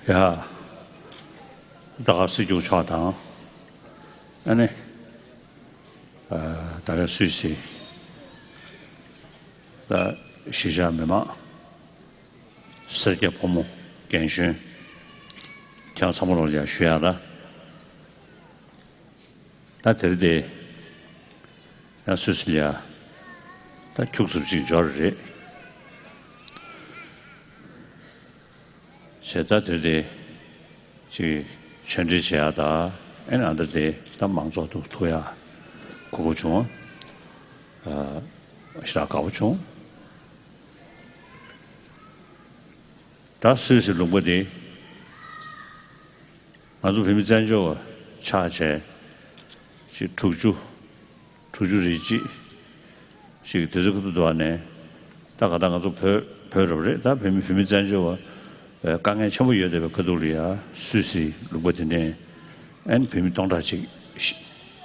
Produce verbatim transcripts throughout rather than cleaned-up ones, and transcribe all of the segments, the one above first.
ཡ། རྒྱ་གར་སྲིད་སྐྱོང་མཆོག་དང་། ཨ་ནི། ཨ། ད་རེས་སུད་སི། ད་གཞིས་ཆགས་མི་མང་། སེར་སྐྱ་ཕོ་མོ་རྒན་གཞོན། ཁྱེད་ཚང་མ་ལོ་ཡ་ཞུ་ཡ་ལ། ད་དེ་རིང་དེ་ཡང་སུད་སི་ལ་ཡ་ད་ཁྱུག་ཙམ་ཅིག་འབྱོར་རེད། བྱས་ད་དེ་རིང་དེ་ཅིག་ཆོས་འབྲེལ་བྱེད་ཡ་ད་ཨེ་ན་ད་དེ་ད་མང་ཚོགས་ཐུག་ཐུག་ཡ་གོ་སྐབས་བྱུང་། ཨ། ཞེ་དྲག་དགའ་པོ་བྱུང་། ད་སུད་སི་ལུང་པ་དེ། ང་ཚོ་བོད་མི་བཙན་བྱོལ་བ་ཆགས་བྱས་ཅིག་དྲུག་ཅུ། དྲུག་ཅུ་རེ་གཅིག་ཅིག་དེ་ཚོའི་ཁ་ཐུག་ཏུ་བ་ནས། ད་ག་ད་ང་ཚོ་བོད་བོད་རབ་རེད། ད་བོད་མི་བོད་མི་བཙན་བྱོལ་བ་དཀའ་ངལ་ཆེན་པོ་ཡོད་བསྡད་པའི་ཁ་ཐུག་ལ་ཡ་སུད་སི་ལུང་པ་དེ་ནས་ཨན་བོད་མི་སྟོང་ཕྲག་གཅིག་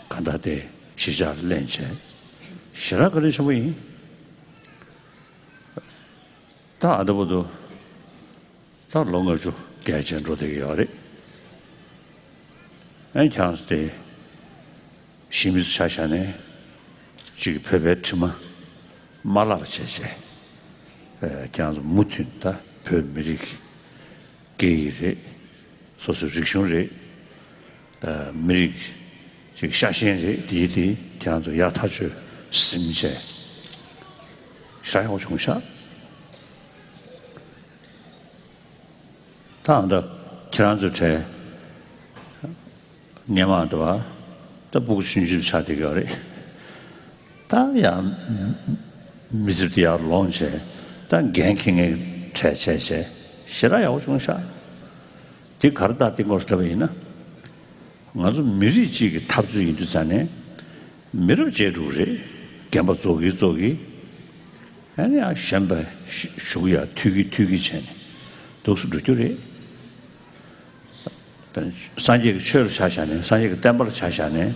ག་ད་དེ་གཞིས་ཆགས་ལེན་བྱས་ཞེ་དྲག་བཀའ་དྲིན་ཆེན་པོ་ཡིན། ད་ཨ་ད་བར་དུ་ད་ལོ་ལྔ་བཅུ་བརྒལ་བྱས་འགྲོ་བསྡད་ཀྱི་ཡོད་རེད། ཨན་ཁྱེད་རང་ཚོ་དེ་གཞིས་མི་ཚོ་ཆ་བཞག་ནས་ཅིག་བོད་པའི་དྲི་མ་མ་བརླག་པ་བྱས་བྱས། ཨ། ཁྱེད་རང་ཚོ་མུ་མཐུད་ད་བོད་མི་རིགས་སྐད་ཡིག་རེད། སོ་སོའི་རིག་གཞུང་རེད། ཨ། མི་རིགས་ཅིག་ཤ་ཞེན་རེད། དེ་དེ་ཁྱེད་རང་ཚོ་ཡག་ཐག་ཆོད་ཟིན་བྱས་ཤ་ཡག་པོ་བྱུང་ཤག་ད་ཨ་ད་ཁྱེད་རང་ཚོའི་གྲས་སྔོན་མ་འདྲ་བ་ད་སྤུ་གུ་ཆུང་ཆུང་ཆགས་བསྡད་ཀྱི་ཡོད་རེད། ད་ཡང་མི་ཚེ་འདི་ཡར་ལོངས་བྱས་ད་འགན་འཁྱེར་མཁན་གྲས་བྱས་བྱས་ཞེ་དྲག་ཡག་པོ་བྱུང་ཤག་འདི་ག་རེ་ད་གཏིང་སྐོར་ལྟ་བ་ཡིན་ན། ང་ཚོ་མི་རིགས་གཅིག་གི་འཐབ་རྩོད་ཡིན་དུས་ཙང་ནས་མི་རབས་བརྗེ་འགྲོ་གི་རེད། རྒན་པ་རྫོགས་ཀྱི་རྫོགས་ཀྱི། ཨ་ནི་ཡང་གཞོན་པ་གཞུག་གུ་ཡར་ཐུག་གི་ཐུག་གི་བྱས་ནས་འདུག་སེ་འགྲོ་རྒྱུ་རེད། སངས་རྒྱས་ཀྱི་ཆོས་ལ་ཆ་བཞག་ནས་སངས་རྒྱས་ཀྱི་བསྟན་པ་ལ་ཆ་བཞག་ནས་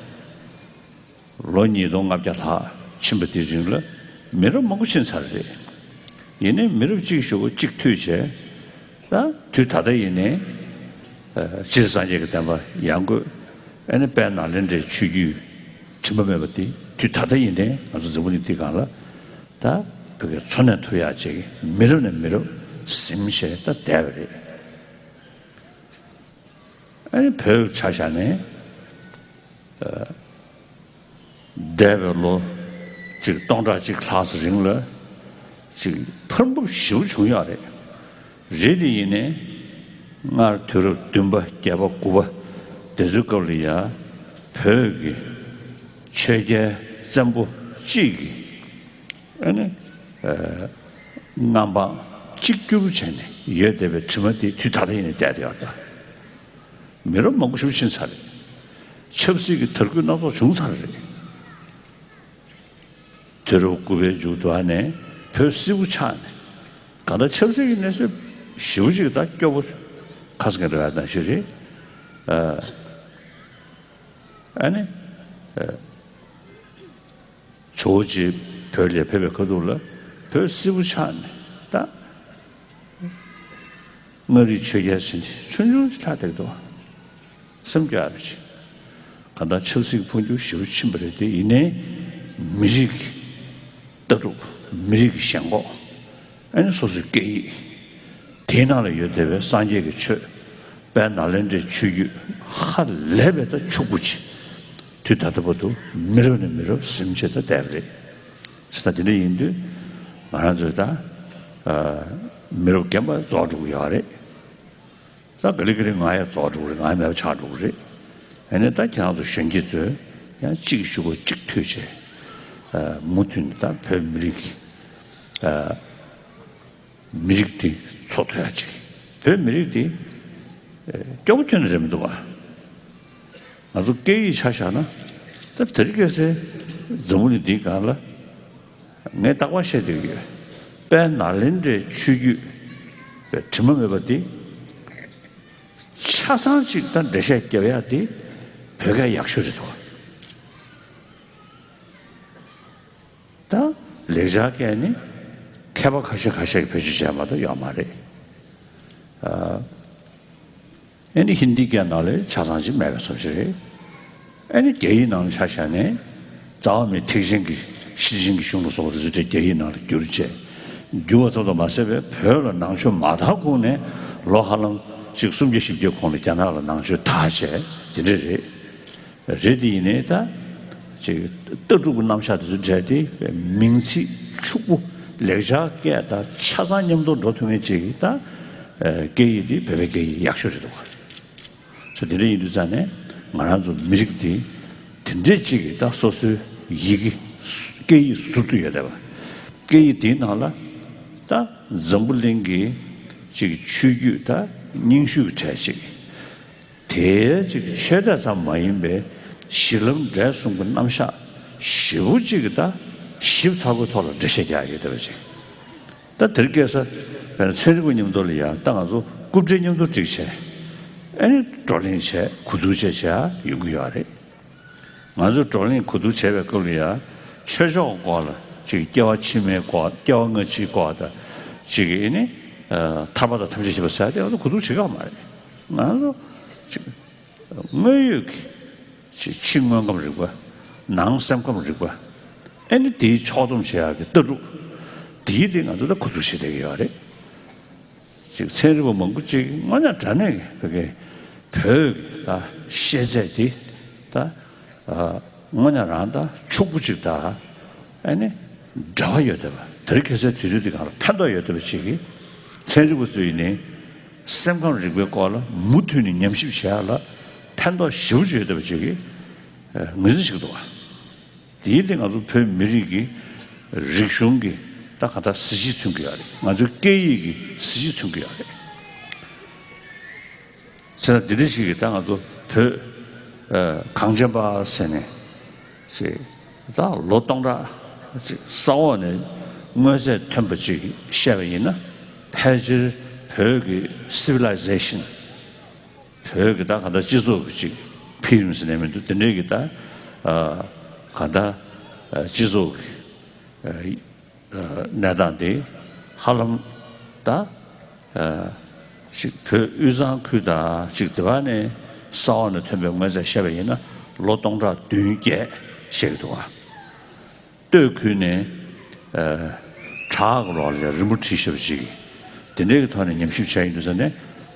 ལོ་ཉིས་སྟོང་ལྔ་བརྒྱ་ལྷག་ཕྱིན་པ་དེའི་རིང་ལ་མི་རབས་མང་པོ་ཕྱིན་ཚར་རེད། ཡིན་ནའི་མི་རབས་གཅིག་གཞུག་གུ་གཅིག་མཐུད་བྱས། ད་དུས་ད་ལྟ་ཡིན་ནའི་ཨ། སྤྱིར་སངས་རྒྱས་ཀྱི་བསྟན་པ་ཡར་འགོས། ཨ་ནི་དཔལ་ནཱ་ལེནྡྲའི་ཆོས་བརྒྱུད་དྲི་མ་མེད་པ་དེ་དུས་ད་ལྟ་ཡིན་ནའི་ང་ཚོ་འཛམ་བུ་གླིང་འདིའི་སྒང་ལ་ད་བོད་སྐད་འཚོ་གནས་ཐུབ་ཡག་ཅིག་མི་རབས་ནས་མི་རབས་ཟིན་བྱས་ད་བསྡད་པ་རེད། ཨ་ནི་བོད་ཆ་བཞག་ནས་ཨ། འདས་པའི་ལོ་གཅིག་སྟོང་ཕྲག་གཅིག་ལྷག་ཙམ་རིང་ལ་ཅིག་འཕར་འབུབ་ཞེ་པོ་བྱུང་ཡོད་རེད། རེད་དེ་ཡིན་ནའི་སྔར་དུས་རབས་བདུན་པ་བརྒྱད་པ་དགུ་པ་དེ་ཚོའི་སྐབས་ལ་ཡ་བོད་ཀྱི་ཆོས་རྒྱལ་བཙན་པོ་གཅིག་གིས་ཨ་ནི་ཨ། མངའ་འབངས་གཅིག་གྱུར་བྱས་ནས་ཡོད་བསྡད་པའི་དྲི་མ་དེ་དུས་ད་ལྟ་ཡིན་ནའི་བསྡད་དེ་ཡོད་རེད། མི་རབས་མང་པོ་ཞིག་ཕྱིན་ཚར་རེད། ཆབ་སྲིད་ཀྱི་དར་རྒུད་སྣ་ཚོགས་བྱུང་ཚར་རེད། དུས་རབས་དགུ་པའི་མཇུག་ཏུ་ཨ་ནས་བོད་སིལ་བུ་ཆགས་ནས་གང་ལྟར་ཆབ་སྲིད་ཀྱི་གནས་ཚུལ་ཞེ་པོ་ཅིག་ད་སྐྱོ་པོ་ཁ་སང་གི་རེ་བ་ནང་བཞིན་རེད། ཨ་ནི་ཨ། ཇོ་བོ་རྗེ་བོད་ལ་ཕེབས་པའི་ཁ་ཐུག་ལ་བོད་སིལ་བུ་ཆགས་ནས་ད་མངའ་རིས་ཆོས་རྒྱལ་ཟེར་ནས་ཆུང་ཆུང་ཞིག་ལྷག་བསྡད་འདུག་སེམས་སྐྱོ་བ་ཅིག་གང་ལྟར་ཆབ་སྲིད་འཕོ་འགྱུར་ཞེ་པོ་ཕྱིན་པ་རེད་དེ། ཡིན་ནའི་མི་རིགས་ཀྱི་ལྟ་གྲུབ། མི་རིགས་ཀྱི་ཞེན་ཁོག་ཨ་ནི་སོ་སོའི་སྐད་ཡིག་དེའི་ནང་ལ་ཡོད་བསྡད་པའི་སངས་རྒྱས་ཀྱི་ཆོས། དཔལ་ནཱ་ལེནྡྲའི་ཆོས་བརྒྱུད་ཧ་ལས་པའི་ད་ཕྱུག་པོ་ཅིག་དུས་ད་ལྟ་བར་དུ་མི་རབས་ནས་མི་རབས་ཟིན་བྱས་ད་བསྡད་པ་རེད། ཟེར་ད་དེ་འདྲ་ཡིན་དུས་ང་རང་ཚོའི་ད་ཨ་མི་རབས་རྒན་པ་རྫོགས་འགྲོ་གི་ཡོད་རེད། ད་ག་ལེ་ག་ལེ་ང་ཡང་རྫོགས་འགྲོ་གི་རེད། ང་ཡང་མེད་པ་ཆགས་འགྲོ་གི་རེད། ཨ་ནི་ད་ཁྱེད་རང་ཚོ་གཞོན་སྐྱེས་ཚོས་ཡང་གཅིག་གཞུག་གུ་གཅིག་མཐུད་བྱས་ཨ་མུ་མཐུད་ནས་ད་བོད་མི་རིགས་ཀྱི་ཨ་མི་རིགས་འདི་འཚོ་ཐུབ་ཡག་ཅིག་བོད་མི་རིགས་འདི་ཨ་སྐྱོ་པོ་ཁྱོན་ནས་རེད་མི་འདུག་བ། ང་ཚོ་སྐད་ཡིག་ཆ་བཞག་ན་ད་དེ་རིང་ཁ་སང་འཛམ་བུ་གླིང་འདིའི་སྒང་ལ་ངས་རྟག་པར་བཤད་བསྡད་ཀྱི་ཡོད། དཔལ་ནཱ་ལེནྡྲའི་ཆོས་བརྒྱུད་པའི་དྲི་མ་མེད་པ་འདི་ཆ་ཚང་ཅིག་ད་འགྲེལ་བཤད་རྒྱབ་ཡག་འདི་བོད་སྐད་ཡག་ཤོས་རེད་འདུག་ད་ལེགས་སྦྱར་སྐད་ནི་མཁས་པ་ཁ་ཤས་ཁ་ཤས་ཀྱིས་བེད་སྤྱོད་བྱས་མ་གཏོགས་ཡོད་མ་རེད། ཨ། ཨེ་ནི་ཧིན་དིའི་སྐད་ནང་ལ་ཆ་ཚང་ཅིག་མེད་པའི་བཟོ་ཞིག་རེད། ཨེ་ནི་རྒྱ་ཡིག་ནང་ལ་ཆ་བཞག་ནས་རྩ་བ་མེད་ཐེག་ཆེན་གྱི་ཤེར་ཕྱིན་གྱི་གཞུང་ལ་སོགས་པ་དེ་ཚོ་རྒྱ་ཡིག་ནང་ལ་བསྒྱུར་བྱས། བསྒྱུར་བ་ཙམ་དུ་མ་ཟད་པའི་བོད་ལ་ནང་ཆོས་མ་དར་གོང་ནས་ལོ་ཧ་ལམ་ཅིག་སུམ་བརྒྱ་བཞི་བརྒྱ་གོང་ལ་རྒྱ་ནག་ལ་ནང་ཆོས་དར་བྱས་དེ་འདྲ་རེད། རེད་དེ་ཡིན་ནའི་ད་ཅིག་ལྟ་གྲུབ་ཀྱི་རྣམ་གཞག་དེ་ཚོ་འབྲེལ་ཏེ་མིང་ཚིག་ཕྱུག་པོ་ལེགས་སྦྱར་སྐད་དང་ཆ་ཚང་མཉམ་དུ་འགྲོ་ཐུབ་མཁན་ཅིག་ད་སྐད་ཡིག་དེ་བོད་པའི་སྐད་ཡིག་ཡག་ཤོས་རེད་འདུག་ག་ཚོ་དེ་འདྲ་ཡིན་དུས་ཙང་ནས་ང་རང་ཚོ་མི་རིགས་དེ་དེ་འདྲས་ཅིག་གིས་ད་སོ་སོའི་ཡི་གེ་སྐད་ཡིག་ཟུར་དུ་ཡོད་བསྡད་པ། སྐད་ཡིག་དེའི་ནང་ལ་ད་འཛམ་བུ་གླིང་གི་ཅིག་ཆོས་བརྒྱུད་ད་རྙིང་ཤོས་ཀྱི་གྲས་ཅིག་དེའི་ཅིག་ཆོས་དད་ཙམ་མ་ཡིན་པའི་གཞི་ལམ་འབྲས་གསུམ་གྱི་རྣམ་གཞག་ཞེ་པོ་ཅིག་གི་ད་ཞིབ་ཚགས་པོའི་ཐོག་ལ་འགྲེལ་བཤད་རྒྱག་ཡོད་བསྡད་པ་ཅིག་ད་དེར་སྐད་ས་བས་ན་ཚན་རིག་པ་མཉམ་དུ་ལ་ཡང་ད་ང་ཚོ་རྐུབ་འདྲེ་མཉམ་དུ་བསྒྲིགས་བྱས། ཨ་ནི་བགྲོ་གླེང་བྱས་གོ་བསྡུར་བྱས་བྱས་ཡོང་གི་ཡོད་རེད། ང་ཚོ་བགྲོ་གླེང་གོ་བསྡུར་བྱས་པའི་སྐབས་ལ་ཡང་ཆོས་ཕྱོགས་སྐོར་ལ་ཅིག་སྐྱེ་བ་ཕྱི་མའི་སྐོར་སྐྱེ་བ་སྔ་ཕྱིའི་སྐོར་དང་ཅིག་ཨ་ནི་ཐར་པ་དང་ཐམས་ཅད་མཁྱེན་པ་ཟེར་ཡ་དེ་ང་ཚོ་གོ་བསྡུར་བྱེད་ཀྱི་ཡོད་མ་རེད། ང་ཚོ་ཅིག་དངོས་ཡོད་ཀྱི་ཕྱི་དངོས་ཁམས་རིག་པ། ནང་སེམས་ཁམས་རིག་པ། ཨེ་ནི་དེའི་ཕྱོགས་བསྡོམས་བྱེད་ཡག་གི་ལྟ་གྲུབ། དེའི་སྟེང་ང་ཚོ་ད་གོ་བསྡུར་བྱེད་བསྡད་ཀྱི་ཡོད་རེད། ཅིག་ཚན་རིག་པ་མང་པོ་ཅིག་དངོས་གནས་དྲང་གནས་ཀྱི་བོད་ཀྱི་བོད་ཀྱི་ད་ཤེས་ཚད་དེ་ད་དངོས་གནས་རང་ད་ཕྱུག་པོ་ཅིག་ད་ཨེ་ནི་འབྲེལ་བ་ཡོད་བསྡད་པ། དེ་རིང་ཁ་སང་དུས་ཚོད་འདི་སྒང་ལ་ཕན་ཐོགས་ཡོད་བསྡད་པ་ཅིག་གིས་ཚན་རིག་པ་ཚོ་ཡིན་ནའི། སེམས་ཁམས་རིག་པའི་སྐོར་ལ་མུ་མཐུད་ནས་ཉམས་ཞིབ་བྱེད་ཡག་ལ་ཕན་ཐོགས་ཞེ་པོ་ཅིག་ཡོད་བསྡད་པ་ཅིག་གིས་ངོས་འཛིན་བྱེད་ཀྱི་འདུག་བ། དེའི་སྟེང་ང་ཚོ་བོད་མི་རིགས་ཀྱི་རིག་གཞུང་གི་ད་ག་ད་གཟི་བརྗིད་མཚོན་གྱི་ཡོད་རེད། ང་ཚོའི་སྐད་ཡིག་གི་གཟི་བརྗིད་མཚོན་གྱི་ཡོད་རེད། ཟེར་ན་འདི་འདྲ་ཞིག་གིས་ད་ང་ཚོ་བོད་གངས་ཅན་པ་ཟེར་ནས་ཅིག་ད་ལོ་སྟོང་ཕྲག་ཅིག་ས་འོག་ནས་དངོས་རྫས་ཐོན་པ་ཅིག་བཤད་པ་ཡིན་ན། ཕལ་ཆེར་བོད་ཀྱི་སི་ཝི་ལའི་ཟེ་ཤན། བོད་ཀྱི་ད་ག་ད་སྤྱི་ཚོགས་ཀྱི་ཅིག་འཕེལ་རིམ་ཟེར་ནས་མི་འདུག་དེ་འདྲའི་གི་ད་ག་ད་སྤྱི་ཚོགས་ཀྱི་གནས་སྟངས་དེ་ཧ་ལམ་ད་ཅིག་བོད་དབུས་གཙང་ཁུལ་དང་ཅིག་དེ་བ་ནས་ས་འོག་ནས་ཐོན་པའི་དངོས་རྫས་བཤད་པ་ཡིན་ན་ལོ་སྟོང་ཕྲག་བདུན་བརྒྱད་བཤད་ཀྱི་འདུག་བ། སྟོད་ཁུལ་ནས་བྲག་གི་ལོགས་ལ་རི་མོ་བྲིས་བཞག་པ་ཅིག་དེ་འདྲའི་གི་ཐོག་ནས་ཉམས་ཞིབ་བྱས་ཡོང་དུས་ཙམ་ནས་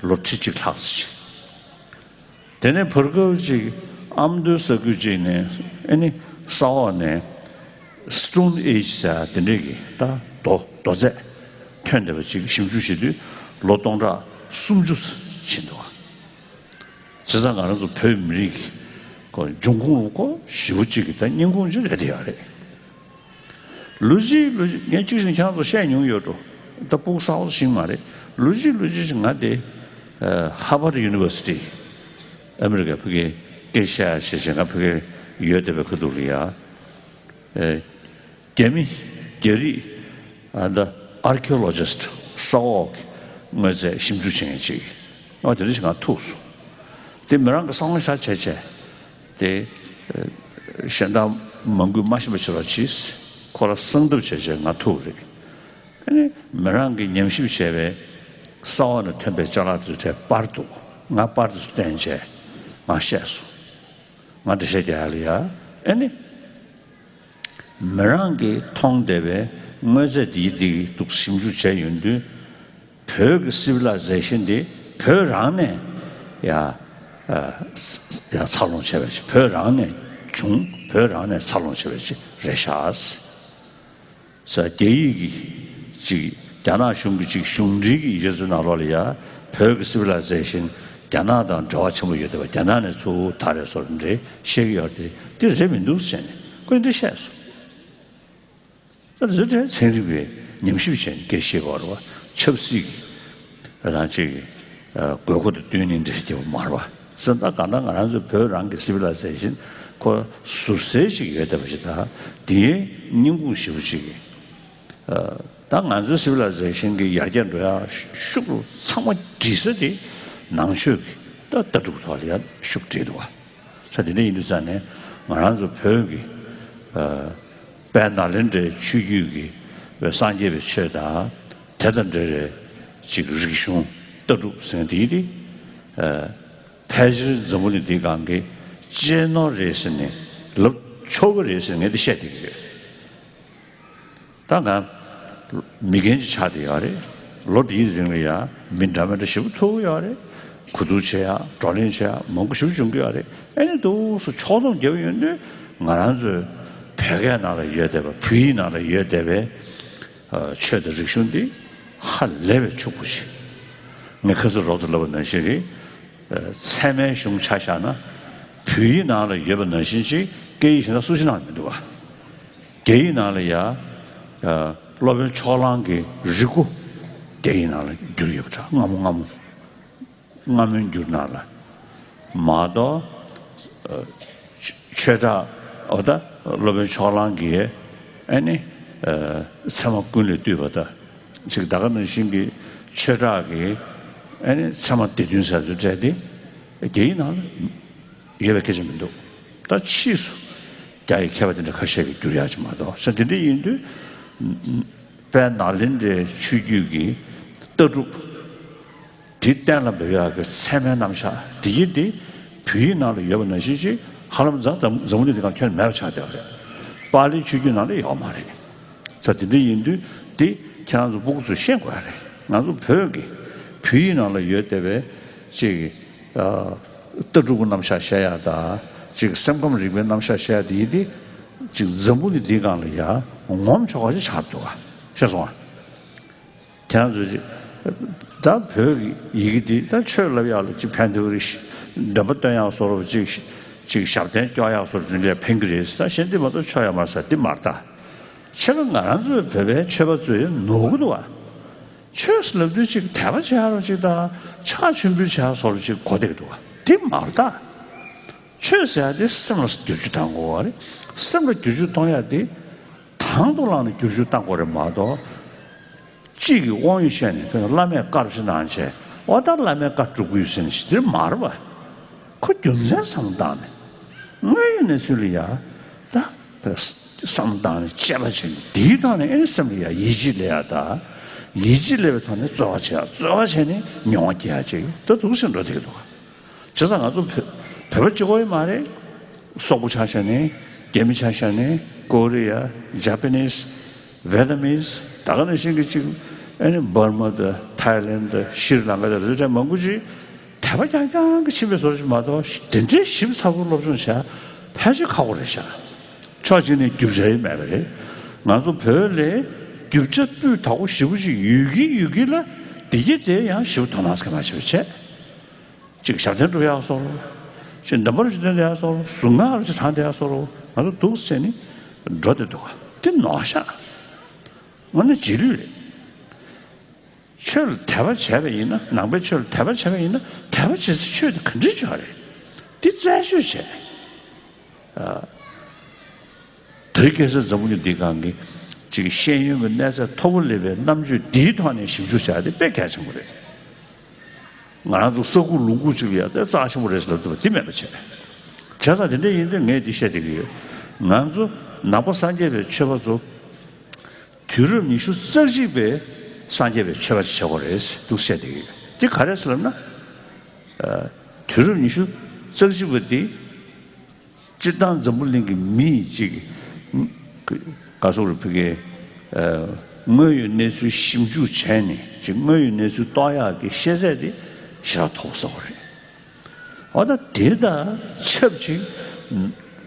ལོ་ཁྲི་གཅིག་ལྷག་ཙམ་ཅིག་དེ་ནས་བར་སྐབས་ཅིག་ཨ་མདོའི་ས་ཁུལ་ཅིག་ནས་ཨ་ནི་ས་འོག་ནས་སི་ཊོན་ཨེ་ཇི་ཟེར་དེ་འདྲའི་གི་ད་རྡོ་རྡོ་རྫས་ཐོན་བསྡད་པ་ཅིག་ཞིབ་འཇུག་བྱེད་དུས་ལོ་སྟོང་ཕྲག་སུམ་ཅུ་ཕྱིན་འདུག་བྱས་ཙང་ང་རང་ཚོ་བོད་མི་རིགས་ཀྱི་འབྱུང་ཁུངས་ལ་ཁོ་ཞེ་པོ་ཅིག་གི་ད་སྙིང་ཁུང་ཅིག་རེད་དེ་ཡོད་རེད། ལོ་གཅིག་ལོ་གཅིག་ངས་གཅིག་བཞིན་ཁྱེད་རང་ཚོ་བཤད་མྱོང་ཡོད་འགྲོ། ད་ཕྲུ་གུ་གསར་པ་ཞིག་མ་རེད། ལོ་གཅིག་ལོ་གཅིག་ང་དེ་ཧར་བར་ཌི་ཡུ་ནི་ཝར་སི་ཊི་ཨ་མི་རི་ཀའི་ཕ་གིའི་སྐད་ཆ་བཤད་བྱས་ང་ཕ་གིར་ཡོད་བསྡད་པའི་ཁ་ཐུག་ལ་ཡ། རྒྱ་མི་རྒྱ་རིགས་ཨ་ད་ཨར་ཁི་ཡོ་ལོ་ཇི་སི་ཊི་ས་འོག་གི་དངོས་རྫས་ཞིབ་འཇུག་བྱེད་མཁན་ཅིག་ཨ་དེ་འདྲ་ཞིག་ང་ཐུག་སོང་། དེ་མི་རང་གི་བསམ་བློ་ཤར་བྱས་བྱས། དེ་གཞན་དག་མང་པོས་མ་ཤེས་པ་བྱེད་རོགས་གྱིས། ཁོ་རང་གསང་ཐབས་བྱས་བྱས་ང་ཐུག་རེད། ཨ་ནི་མི་རང་གིས་ཉམས་ཞིབ་བྱས་པའི་ས་འོག་ནས་ཐོན་པའི་ཅ་ལག་དེ་ཚོ་གྲས་པར་འདུག་ང་པར་དེ་ཚོ་བསྟན་བྱས་ང་བཤད་སོང་། ང་འགྲེལ་བཤད་རྒྱག་ཡ་ལ་ཡ། ཨ་ནི་མི་རང་གིས་མཐོང་བསྡད་པའི་དངོས་རྫས་འདིའི་འདི་འདུག་ཞིབ་འཇུག་བྱས་ཡོང་དུས། བོད་ཀྱི་སི་ཝི་ལའི་ཟེ་ཤན་འདི་བོད་རང་ནས་ཡ་ཡ་འཚར་ལོངས་བྱས་པ་ཞིག་བོད་རང་ནས་བྱུང་། བོད་རང་ནས་འཚར་ལོངས་བྱས་པ་ཞིག་རེད་ཤག་ས་རྒྱ་ཡིག་གི་ཅིག་རྒྱ་ནག་གཞུང་གི་ཅིག་གཞུང་འབྲེལ་གྱི་ཡིག་ཆ་ཚོའི་ནང་ལོགས་ལ་ཡ་བོད་ཀྱི་སི་ཝི་ལའི་ཟེ་ཤན་རྒྱ་ནག་དང་འབྲེལ་བ་ཆེན་པོ་ཡོད་བསྡད་པ། རྒྱ་ནག་ནས་ཚུར་དར་རེད་སོགས་འདྲ་བཤད་ཀྱི་ཡོད་རེད་དེ། འདི་རེད་མི་འདུག་ཟེར་ནས་ཁོས་འདི་བཤད་སོང་། ད་དེ་ཚོ་ཚན་རིག་པས་ཉམས་ཞིབ་བྱས་ནས་སྐད་བཤད་དགོས་རེད་བ། ཆབ་སྲིད་ཀྱི་རང་ཅིག་དགོས་མཁོ་དང་བསྟུན་ནས་འགྲེལ་བཤད་རྒྱག་པ་མ་རེད་བ། ཟེར་ན་ད་གང་ལྟར་ང་རང་ཚོའི་བོད་རང་གི་སི་ཝི་ལའི་ཟེ་ཤན་ཁོ་ཟུར་གསལ་ཞིག་ཡོད་བསྡད་པ་ཞིག་དང་དེའི་སྙིང་ཁུང་ཞེ་པོ་ཅིག་གིས། ད་ང་ཚོའི་སི་ཝི་ལའི་ཟེ་ཤན་གྱི་ཡར་རྒྱས་འགྲོ་ཡ་ཤུགས་ཚང་མ་སྒྲིལ་ས་དེ་ནང་ཆོས་ཀྱི་ད་ལྟ་གྲུབ་ཐོག་ལ་ཡ་ཤུགས་སྒྲིལ་འདུག་བ། ས་དེ་འདྲ་ཡིན་དུས་ཙང་ནས་ང་རང་ཚོ་བོད་ཀྱི་དཔལ་ནཱ་ལེནྡྲའི་ཆོས་བརྒྱུད་ཀྱི་སངས་རྒྱས་པའི་ཆོས་དང་དེ་དང་འབྲེལ་བའི་ཅིག་རིག་གཞུང་ལྟ་གྲུབ་ཟེར་མཁན་དེ་ཡིན་ཏེ། ཕལ་ཆེར་འཛམ་བུ་གླིང་འདིའི་སྒང་གི་གཅེས་ནོར་རེད་ཟེར་ནས་ལབ་ཆོག་གི་རེད་ཟེར་ནས་ངས་འདི་བཤད་བསྡད་ཀྱི་ཡོད། ད་ང་མི་རྒན་ཅིག་ཆགས་བསྡད་ཡོད་རེད། ལོ་འདིའི་རིང་ལ་ཡང་མི་འདྲ་མི་འདྲ་ཞེ་པོ་ཐུག་ཡོད་རེད། གོ་བསྡུར་བྱེད་ཡག་བགྲོ་གླེང་བྱེད་ཡག་མང་པོ་ཞེ་པོ་བྱུང་གི་ཡོད་རེད། ཨ་ནི་འདུག་སེ་ཕྱོགས་བསྡོམས་རྒྱབ་ཡོང་དུས་ང་རང་ཚོའི་བོད་སྐད་ནང་ལ་ཡོད་བསྡད་པ། བོད་ཡིག་ནང་ལ་ཡོད་བསྡད་པའི་ཨ་ཆོས་དང་རིག་གཞུང་འདི་ཧ་ལས་པའི་ཕྱུག་པོ་ཞིག་ངས་ཁ་སང་རོབ་ཙམ་ལབ་པ་ནང་བཞིན་རེད། ཚད་མའི་གཞུང་ཆ་བཞག་ན། བོད་ཡིག་ནང་ལ་ཡོད་པ་ནང་བཞིན་ཅིག་སྐད་ཡིག་གཞན་དག་སུ་ཞིག་ནང་ལ་མི་འདུག་བ། རྒྱ་ཡིག་ནང་ལ་ཡ། ཨ་སློབ་དཔོན་ཕྱོགས་གླང་གི་རིག་མགོ་རྒྱ་ཡིག་ནང་ལ་བསྒྱུར་ཡོད་པ་འདྲ། སྔ་མོ་སྔ་མོ། སྔ་མོའི་འགྱུར་ནང་ལ་མ་གཏོགས། ཨ་ཆོས་གྲགས། འོ་ད་སློབ་དཔོན་ཕྱོགས་གླང་གིས་ཨ་ནི་ཨ་ཚད་མ་ཀུན་ལས་བཏུས་པ་དང་། ཅིག་ད་ག་ནང་བཞིན་གྱི་ཆོས་གྲགས་ཀྱིས་ཨ་ནི་ཚད་མ་སྡེ་བདུན་ཟེར་ཚུལ་སྤྲད་དེ། རྒྱ་ཡིག་ནང་ལ་ཡོད་པའི་སྐད་ཆ་མི་འདུག་ད་ཕྱིས་སུ་རྒྱ་ཡི་མཁས་པ་དེ་འདྲ་ཁ་ཤས་ཀྱིས་བསྒྱུར་ཡག་ཅིག་མ་གཏོགས། ས་དེ་འདྲ་ཡིན་དུས་དཔལ་ནཱ་ལེནྡྲའི་ཆོས་བརྒྱུད་ཀྱི་ལྟ་གྲུབ་དེ་གཏན་ལ་འབེབས་ཡག་གི་ཚད་མའི་རྣམ་གཞག་དེ་ཡིན་ཏེ། བོད་ཡིག་ནང་ལ་ཡོད་པ་ནང་བཞིན་ཅིག་ཧ་ལམ་འཛམ་འཛམ་འཛམ་བུ་གླིང་འདི་སྒང་ཁྱོན་ནས་མེད་པ་ཆགས་བསྡད་པ་རེད། པཱ་ལིའི་ཆོས་བརྒྱུད་ནང་ལ་ཡོད་མ་རེད། ས་དེ་འདྲ་ཡིན་དུས་དེ་ཁྱེད་རང་ཚོ་སྤུ་གུ་ཚོས་ཤེས་དགོས་ཡ་རེད། ང་ཚོ་བོད་ཀྱི་བོད་ཡིག་ནང་ལ་ཡོད་བསྡད་པའི་ཅིག་ཨ་ལྟ་གྲུབ་ཀྱི་རྣམ་གཞག་བཤད་ཡག་དང་། ཅིག་སེམས་ཁམས་རིག་པའི་རྣམ་གཞག་བཤད་ཡག་དེ་ཡིན་ཏེ། ཅིག་འཛམ་བུ་གླིང་འདིའི་སྒང་ལ་ཡ་ངོམ་ཆོག་པ་ཞིག་ཆགས་འདུག་ག་ཤེས་སོང་ང་། ཁྱེད་རང་ཚོས་ཅིག་ད་བོད་ཀྱི་ཡི་གེ་འདི་ད་ཆོས་ལབ་ཡག་ལ་ཅིག་ཕན་ཐོགས་རེད། འདོན་པ་འདོན་ཡག་བཟོ་འདྲ་ཅིག་ཅིག་ཞབས་བརྟན་སྐྱོང་ཡག་བཟོ་འདྲ་ལ་ཕན་གྱི་རེད། ད་གཞན་འདི་མ་གཏོགས་ཆོ་ཡག་མ་རེད་ཟེར་འདི་མ་རེད་ད། ཕྱི་ལ་ང་རང་ཚོའི་བོད་པའི་ཆོས་པ་ཚོས་ནོར་གྱི་འདུག་ག་ཆོས་ལབ་དུས་ཅིག་དད་པ་བྱེད་ཡག་རོ་ཅིག་དང་། ཕྱག་མཆོད་འབུལ་བྱེད་ཡག་བཟོ་འདྲ་ཅིག་གོ་བསྡད་ཀྱི་འདུག་ག་འདི་མ་རེད་ད། ཆོས་ཟེར་ཡག་དེ་སེམས་ལ་བསྒྱུར་བཅོས་གཏང་དགོས་པ་རེད། སེམས་ལ་བསྒྱུར་བཅོས་གཏོང་ཡག་དེ་དང་དུ་བླངས་ནས་བསྒྱུར་བཅོས་གཏང་དགོས་རེད་མ་གཏོགས། གཅིག་གིས་དབང་ཡོད་བཤད་ནས་ཁྱོད་བླ་མས་བཀའ་ཞིག་གནང་བྱས། འོ་ད་བླ་མའི་བཀའ་སྒྲུབ་ཀྱི་ཡོད་ཟེར་ནས་ཞི་དེར་མ་རེད་པ། ཁོ་རྒྱུ་མཚན་བསམ་བློ་བཏང་ནས། དངོས་ཡོད་གནས་ཚུལ་ལ་ཡ། ད་བསམ་བློ་བཏང་ནས་དཔྱད་པ་བྱས་ནས། དེའི་ཐོག་ནས་ཨེ་ནི་སེམས་ལ་ཡ་ཡིད་ཆེས་སླེབས་ཡག་དང་། ཡིད་ཆེས་སླེབས་པའི་ཐོག་ནས་རྩོལ་བ་བྱེད་ཡག་རྩོལ་བ་བྱས་ནས་མྱོང་བ་སྐྱེ་ཡག་ཅིག་ད་འདུག་སེ་འགྲོ་བསྡད་ཀྱི་འདུག་ག་བྱས་ཙང་ང་ཚོ་བོད་བོད་པ་གཅིག་པོ་ཡིན་མ་རེད། སོག་པོ་ཆ་བཞག་ནས། རྒྱ་མི་ཆ་བཞག་ནས། ཀོ་རི་ཡ། ཇ་པ་ནིས། ཝེ་ཏ་མིས། ད་ག་ནང་བཞིན་གྱི་ཅིག་ཨ་ནི་འབར་མ་དང་། ཐའི་ལེན་དང་། ཤྲི་ལང་ཀ་དང་། རེ་རེ་མང་པོ་ཅིག་དད་པ་རྐྱང་རྐྱང་གིས་ཕྱིན་པའི་བཟོ་འདྲ་ཅིག་མ་གཏོགས། དེ་འདྲའི་ཞིབ་ཚགས་པོ་སློབ་སྦྱོང་བྱ་ཕལ་ཆེར་ཁག་པོ་རེད་ཤག་ཕྱོགས་གཅིག་ནས་རྒྱུ་ཆ་ཡང་མེད་པ་རེད། ང་ཚོ་བོད་ལ་རྒྱུ་ཆ་སྤུས་དག་པོ་ཞེ་པོ་ཅིག་ཡོད་ཀྱིན་ཡོད་ཀྱིན་ལ། དེ་གི་དེ་ཡང་ཞེ་པོ་དོ་སྣང་ཟེར་མ་བྱས་པ་བྱས། གཅིག་ཞབས་བརྟན་སྒྲུབ་ཡག་བཟོ་འདྲ། གཅིག་འདོན་པ་རུ་ཅིག་འདོན་ཡག་བཟོ་འདྲ། གཟུངས་སྔགས་རུ་ཅིག་བགྲང་བསྡད་ཡག་བཟོ་འདྲ། ང་ཚོ་འདུག་སེ་བྱས་ནས་འགྲོ་བསྡད་འདུག་ག་དེ་ནོར་ཤག་དངོས་གནས་རྗེས་ལུས་རེད། ཆོས་ལ་དད་པ་བྱས་པ་ཡིན་ན། ནང་པའི་ཆོས་ལ་དད་པ་བྱས་པ་ཡིན་ན། དད་པ་བྱེད་སའི་ཆོས་དེ་ག་འདྲ་ཅིག་ཡོད་རེད། དེ་རྩད་གཅོད་བྱས། ཨ། དེ་རིང་ཁ་སང་འཛམ་བུ་གླིང་འདིའི་སྒང་གི་ཅིག་ཤེས་ཡོན་གྱི་གནས་ཚད་མཐོ་པོ་སླེབས་པའི་རྣམ་དཔྱོད་འདིའི་ཐོག་ནས་ཞིབ་འཇུག་བྱ་ཡག་དེ་དཔེ་གལ་ཆེན་པོ་རེད། ང་རང་ཚོ་ས་ཁུག་ལུང་ཁུག་ཅིག་ལ་ཡ་དེ་རྩ་ཆེན་པོ་རེད་ཟེར་ལབ་ཐུབ་པ་འདི་མེད་པ་བྱས། བྱས་ཙང་དེ་འདྲ་ཡིན་དུས་ངས་འདི་བཤད་བསྡད་ཀྱི་ཡོད། ང་ཚོ་ནང་པ་སངས་རྒྱས་པའི་ཆོས་པ་ཚོ་དུས་རབས་ཉི་ཤུ་རྩ་གཅིག་པའི་སངས་རྒྱས་པའི་ཆོས་པ་ཅིག་བྱེད་དགོས་རེད་འདུག་བཤད་བསྡད་ཀྱི་ཡོད། འདི་ག་རེ་ཟེར་ལབ་ན། ཨ། དུས་རབས་ཉི་ཤུ་རྩ་གཅིག་པ་འདི། སྤྱིར་བཏང་འཛམ་བུ་གླིང་གི་མི་ཡིས་ཅིག་ག་ཟེར་རེད། ཕ་གིའི་ཨ་དངོས་ཡོད་གནས་ཚུལ་ཞིབ་འཇུག་བྱས་ནས། ཅིག་དངོས་ཡོད་གནས་ཚུལ་རྟོགས་ཡག་གི་ཤེས་ཚད་དེ་ཞེ་དྲག་མཐོ་པོ་ཟེར་བ་རེད། འོ་ད་དེ་དང་ཆབས་ཅིག་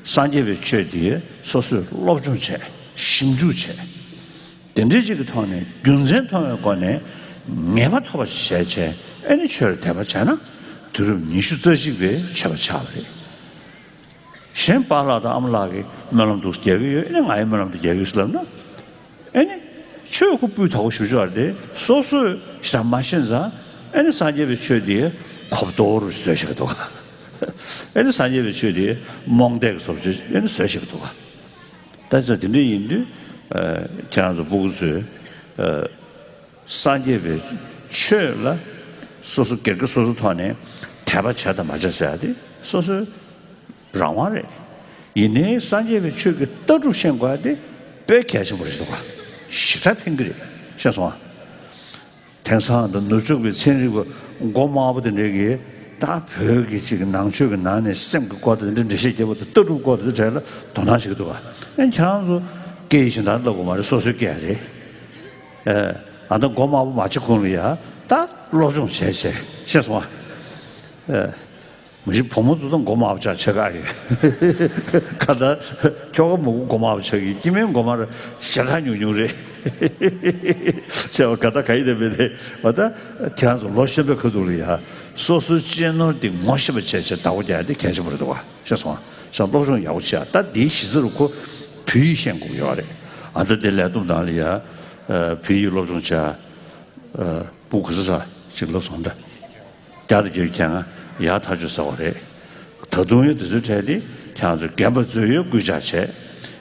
སངས་རྒྱས་པའི་ཆོས་དེ་སོ་སོས་སློབ་སྦྱོང་བྱས། ཞིབ་འཇུག་བྱས། དེ་འདྲའི་ཅིག་གི་ཐོག་ནས་རྒྱུ་མཚན་མཐོང་བའི་སྒོ་ནས་ངེས་པ་ཐོབ་པ་ཞིག་བྱས་བྱས། ཨེ་ནི་ཆོས་ལ་དད་པ་བྱས་ན་དུས་རབས་ཉི་ཤུ་རྩ་གཅིག་པའི་ཆོས་པ་ཆགས་པ་རེད། གཞན་པཱ་ལགས་དང་ཨ་མ་ལགས་ཀྱིས་སྨོན་ལམ་འདུག་རྒྱག་གི་ཡོད། ཨེ་ནི་ང་ཡི་སྨོན་ལམ་འདི་རྒྱག་གི་ཡོད་ཟེར་ལབ་ན། ཨེ་ནི་ཆོས་ཁོ་སྤུས་དག་པོ་ཞེ་པོ་ཅིག་ཡོད་རེད་དེ། སོ་སོས་ཞེ་དྲག་མ་ཤེས་ཙང་། ཨེ་ནི་སངས་རྒྱས་པའི་ཆོས་འདི་གོ་བརྡ་རུ་བཟོས་བཞག་གི་འདུག་ག་ཨེ་ནི་སངས་རྒྱས་པའི་ཆོས་འདི་རྨོངས་དད་ཀྱི་བཟོ་བཅོས་ཨེ་ནི་བཟོས་བཞག་གི་འདུག་ག་ད་ཆ་དེ་འདྲ་ཡིན་དུས། ཨ། ཁྱེད་རང་ཚོ་སྤུ་གུ་ཚོས། ཨ། སངས་རྒྱས་པའི་ཆོས་ལ་སོ་སོ་སྒེར་གྱི་སོ་སོའི་ཐོག་ནས་དད་པ་བྱས་དང་མ་བྱས་ཟེར་ཡག་དེ་སོ་སོའི་རང་དབང་རེད། ཡིན་ནའི་སངས་རྒྱས་པའི་ཆོས་ཀྱི་ལྟ་གྲུབ་ཤེས་དགོས་ཡག་དེ་དཔེ་གལ་ཆེན་པོ་རེད་འདུག་ག་ཞེ་དྲག་ཕན་གྱི་རེད། ཤེས་སོང་ཨ། དེང་སང་དང་ནུབ་ཕྱོགས་པའི་ཚན་རིག་པ་མགོ་དམར་པོ་དེ་འདྲས་ཀྱིས་ ད་བོད་ཀྱི་ཅིག་ནང་ཆོས་ཀྱི་ནང་ནས་སེམས་ཀྱི་སྐོར་དང་འདི་འདྲ་འགྲེལ་བཤད་རྒྱབ་པ་དང་ལྟ་གྲུབ་སྐོར་དང་འདི་གྲས་ལ་དོ་སྣང་བྱེད་ཀྱི་འདུག་ག་ཨེ་ཁྱེད་རང་ཚོ་སྐད་ཡིག་གཞན་དག་བསླབ་དགོས་མ་རེད། སོ་སོའི་སྐད་རེད། ཨ་ད་མགོ་དམར་པོ་མ་བྱེད་གོང་ལ་ཡ་ད་སློབ་སྦྱོང་བྱས་བྱས་ཤེས་སོང་ཨ། མི་ཤི་བུ་མོ་ཚོ་དང་མགོ་དམར་པོ་ཆགས་ཆེ་ག་ཡོད། ཁ་ད་ཁྱོ་ག་མོ་མགོ་དམར་པོ་ཆགས་ཀྱི་སྐྱེ་དམན་མགོ་དམར་ཞེ་དྲག་ཉུང་ཉུང་རེད། ཆེ་བ་ག་ད་ག་ཡི་དེ་མེད་དེ་བ་ད་ཁྱེད་རང་ཚོ་ལོ་གཞོན་པའི་ཁ་ཐུག་ལ་ཡ་སོ་སོའི་གཅེས་ནོར་དེ་ངོ་ཤེས་པ་བྱས་བྱས་བདག་པོ་རྒྱག་ཡ་དེ་གལ་ཆེན་པོ་རེད་འདུག་བ་ཤེས་སོང་ང་། ཤ་སློབ་སྦྱོང་ཡག་པོ་བྱས་ད་དེའི་གཞི་རྩ་རུ་ཁོ་བོད་ཡིག་ཤེས་དགོས་ཀྱི་ཡོད་རེད། ཨ་ད་དེ་ལས་སྟོབས་དང་ལ་ཡ་བོད་ཡིག་སློབ་སྦྱོང་བྱས། སྤུ་གུ་ས་ཅིག་ལོ་སོང་འདྲ། བརྒྱ་དང་བརྒྱད་ཅུ་གྱ་ལྔ་ཡར་ཐག་ཆོད་ཟེར་བ་རེད། ད་དུང་ཡང་དེ་ཚོའི་གྲས་དེ་ཁྱེད་རང་ཚོས་རྒན་པ་ཚོས་ཡོད་སྐུལ་ལྕག་བྱས།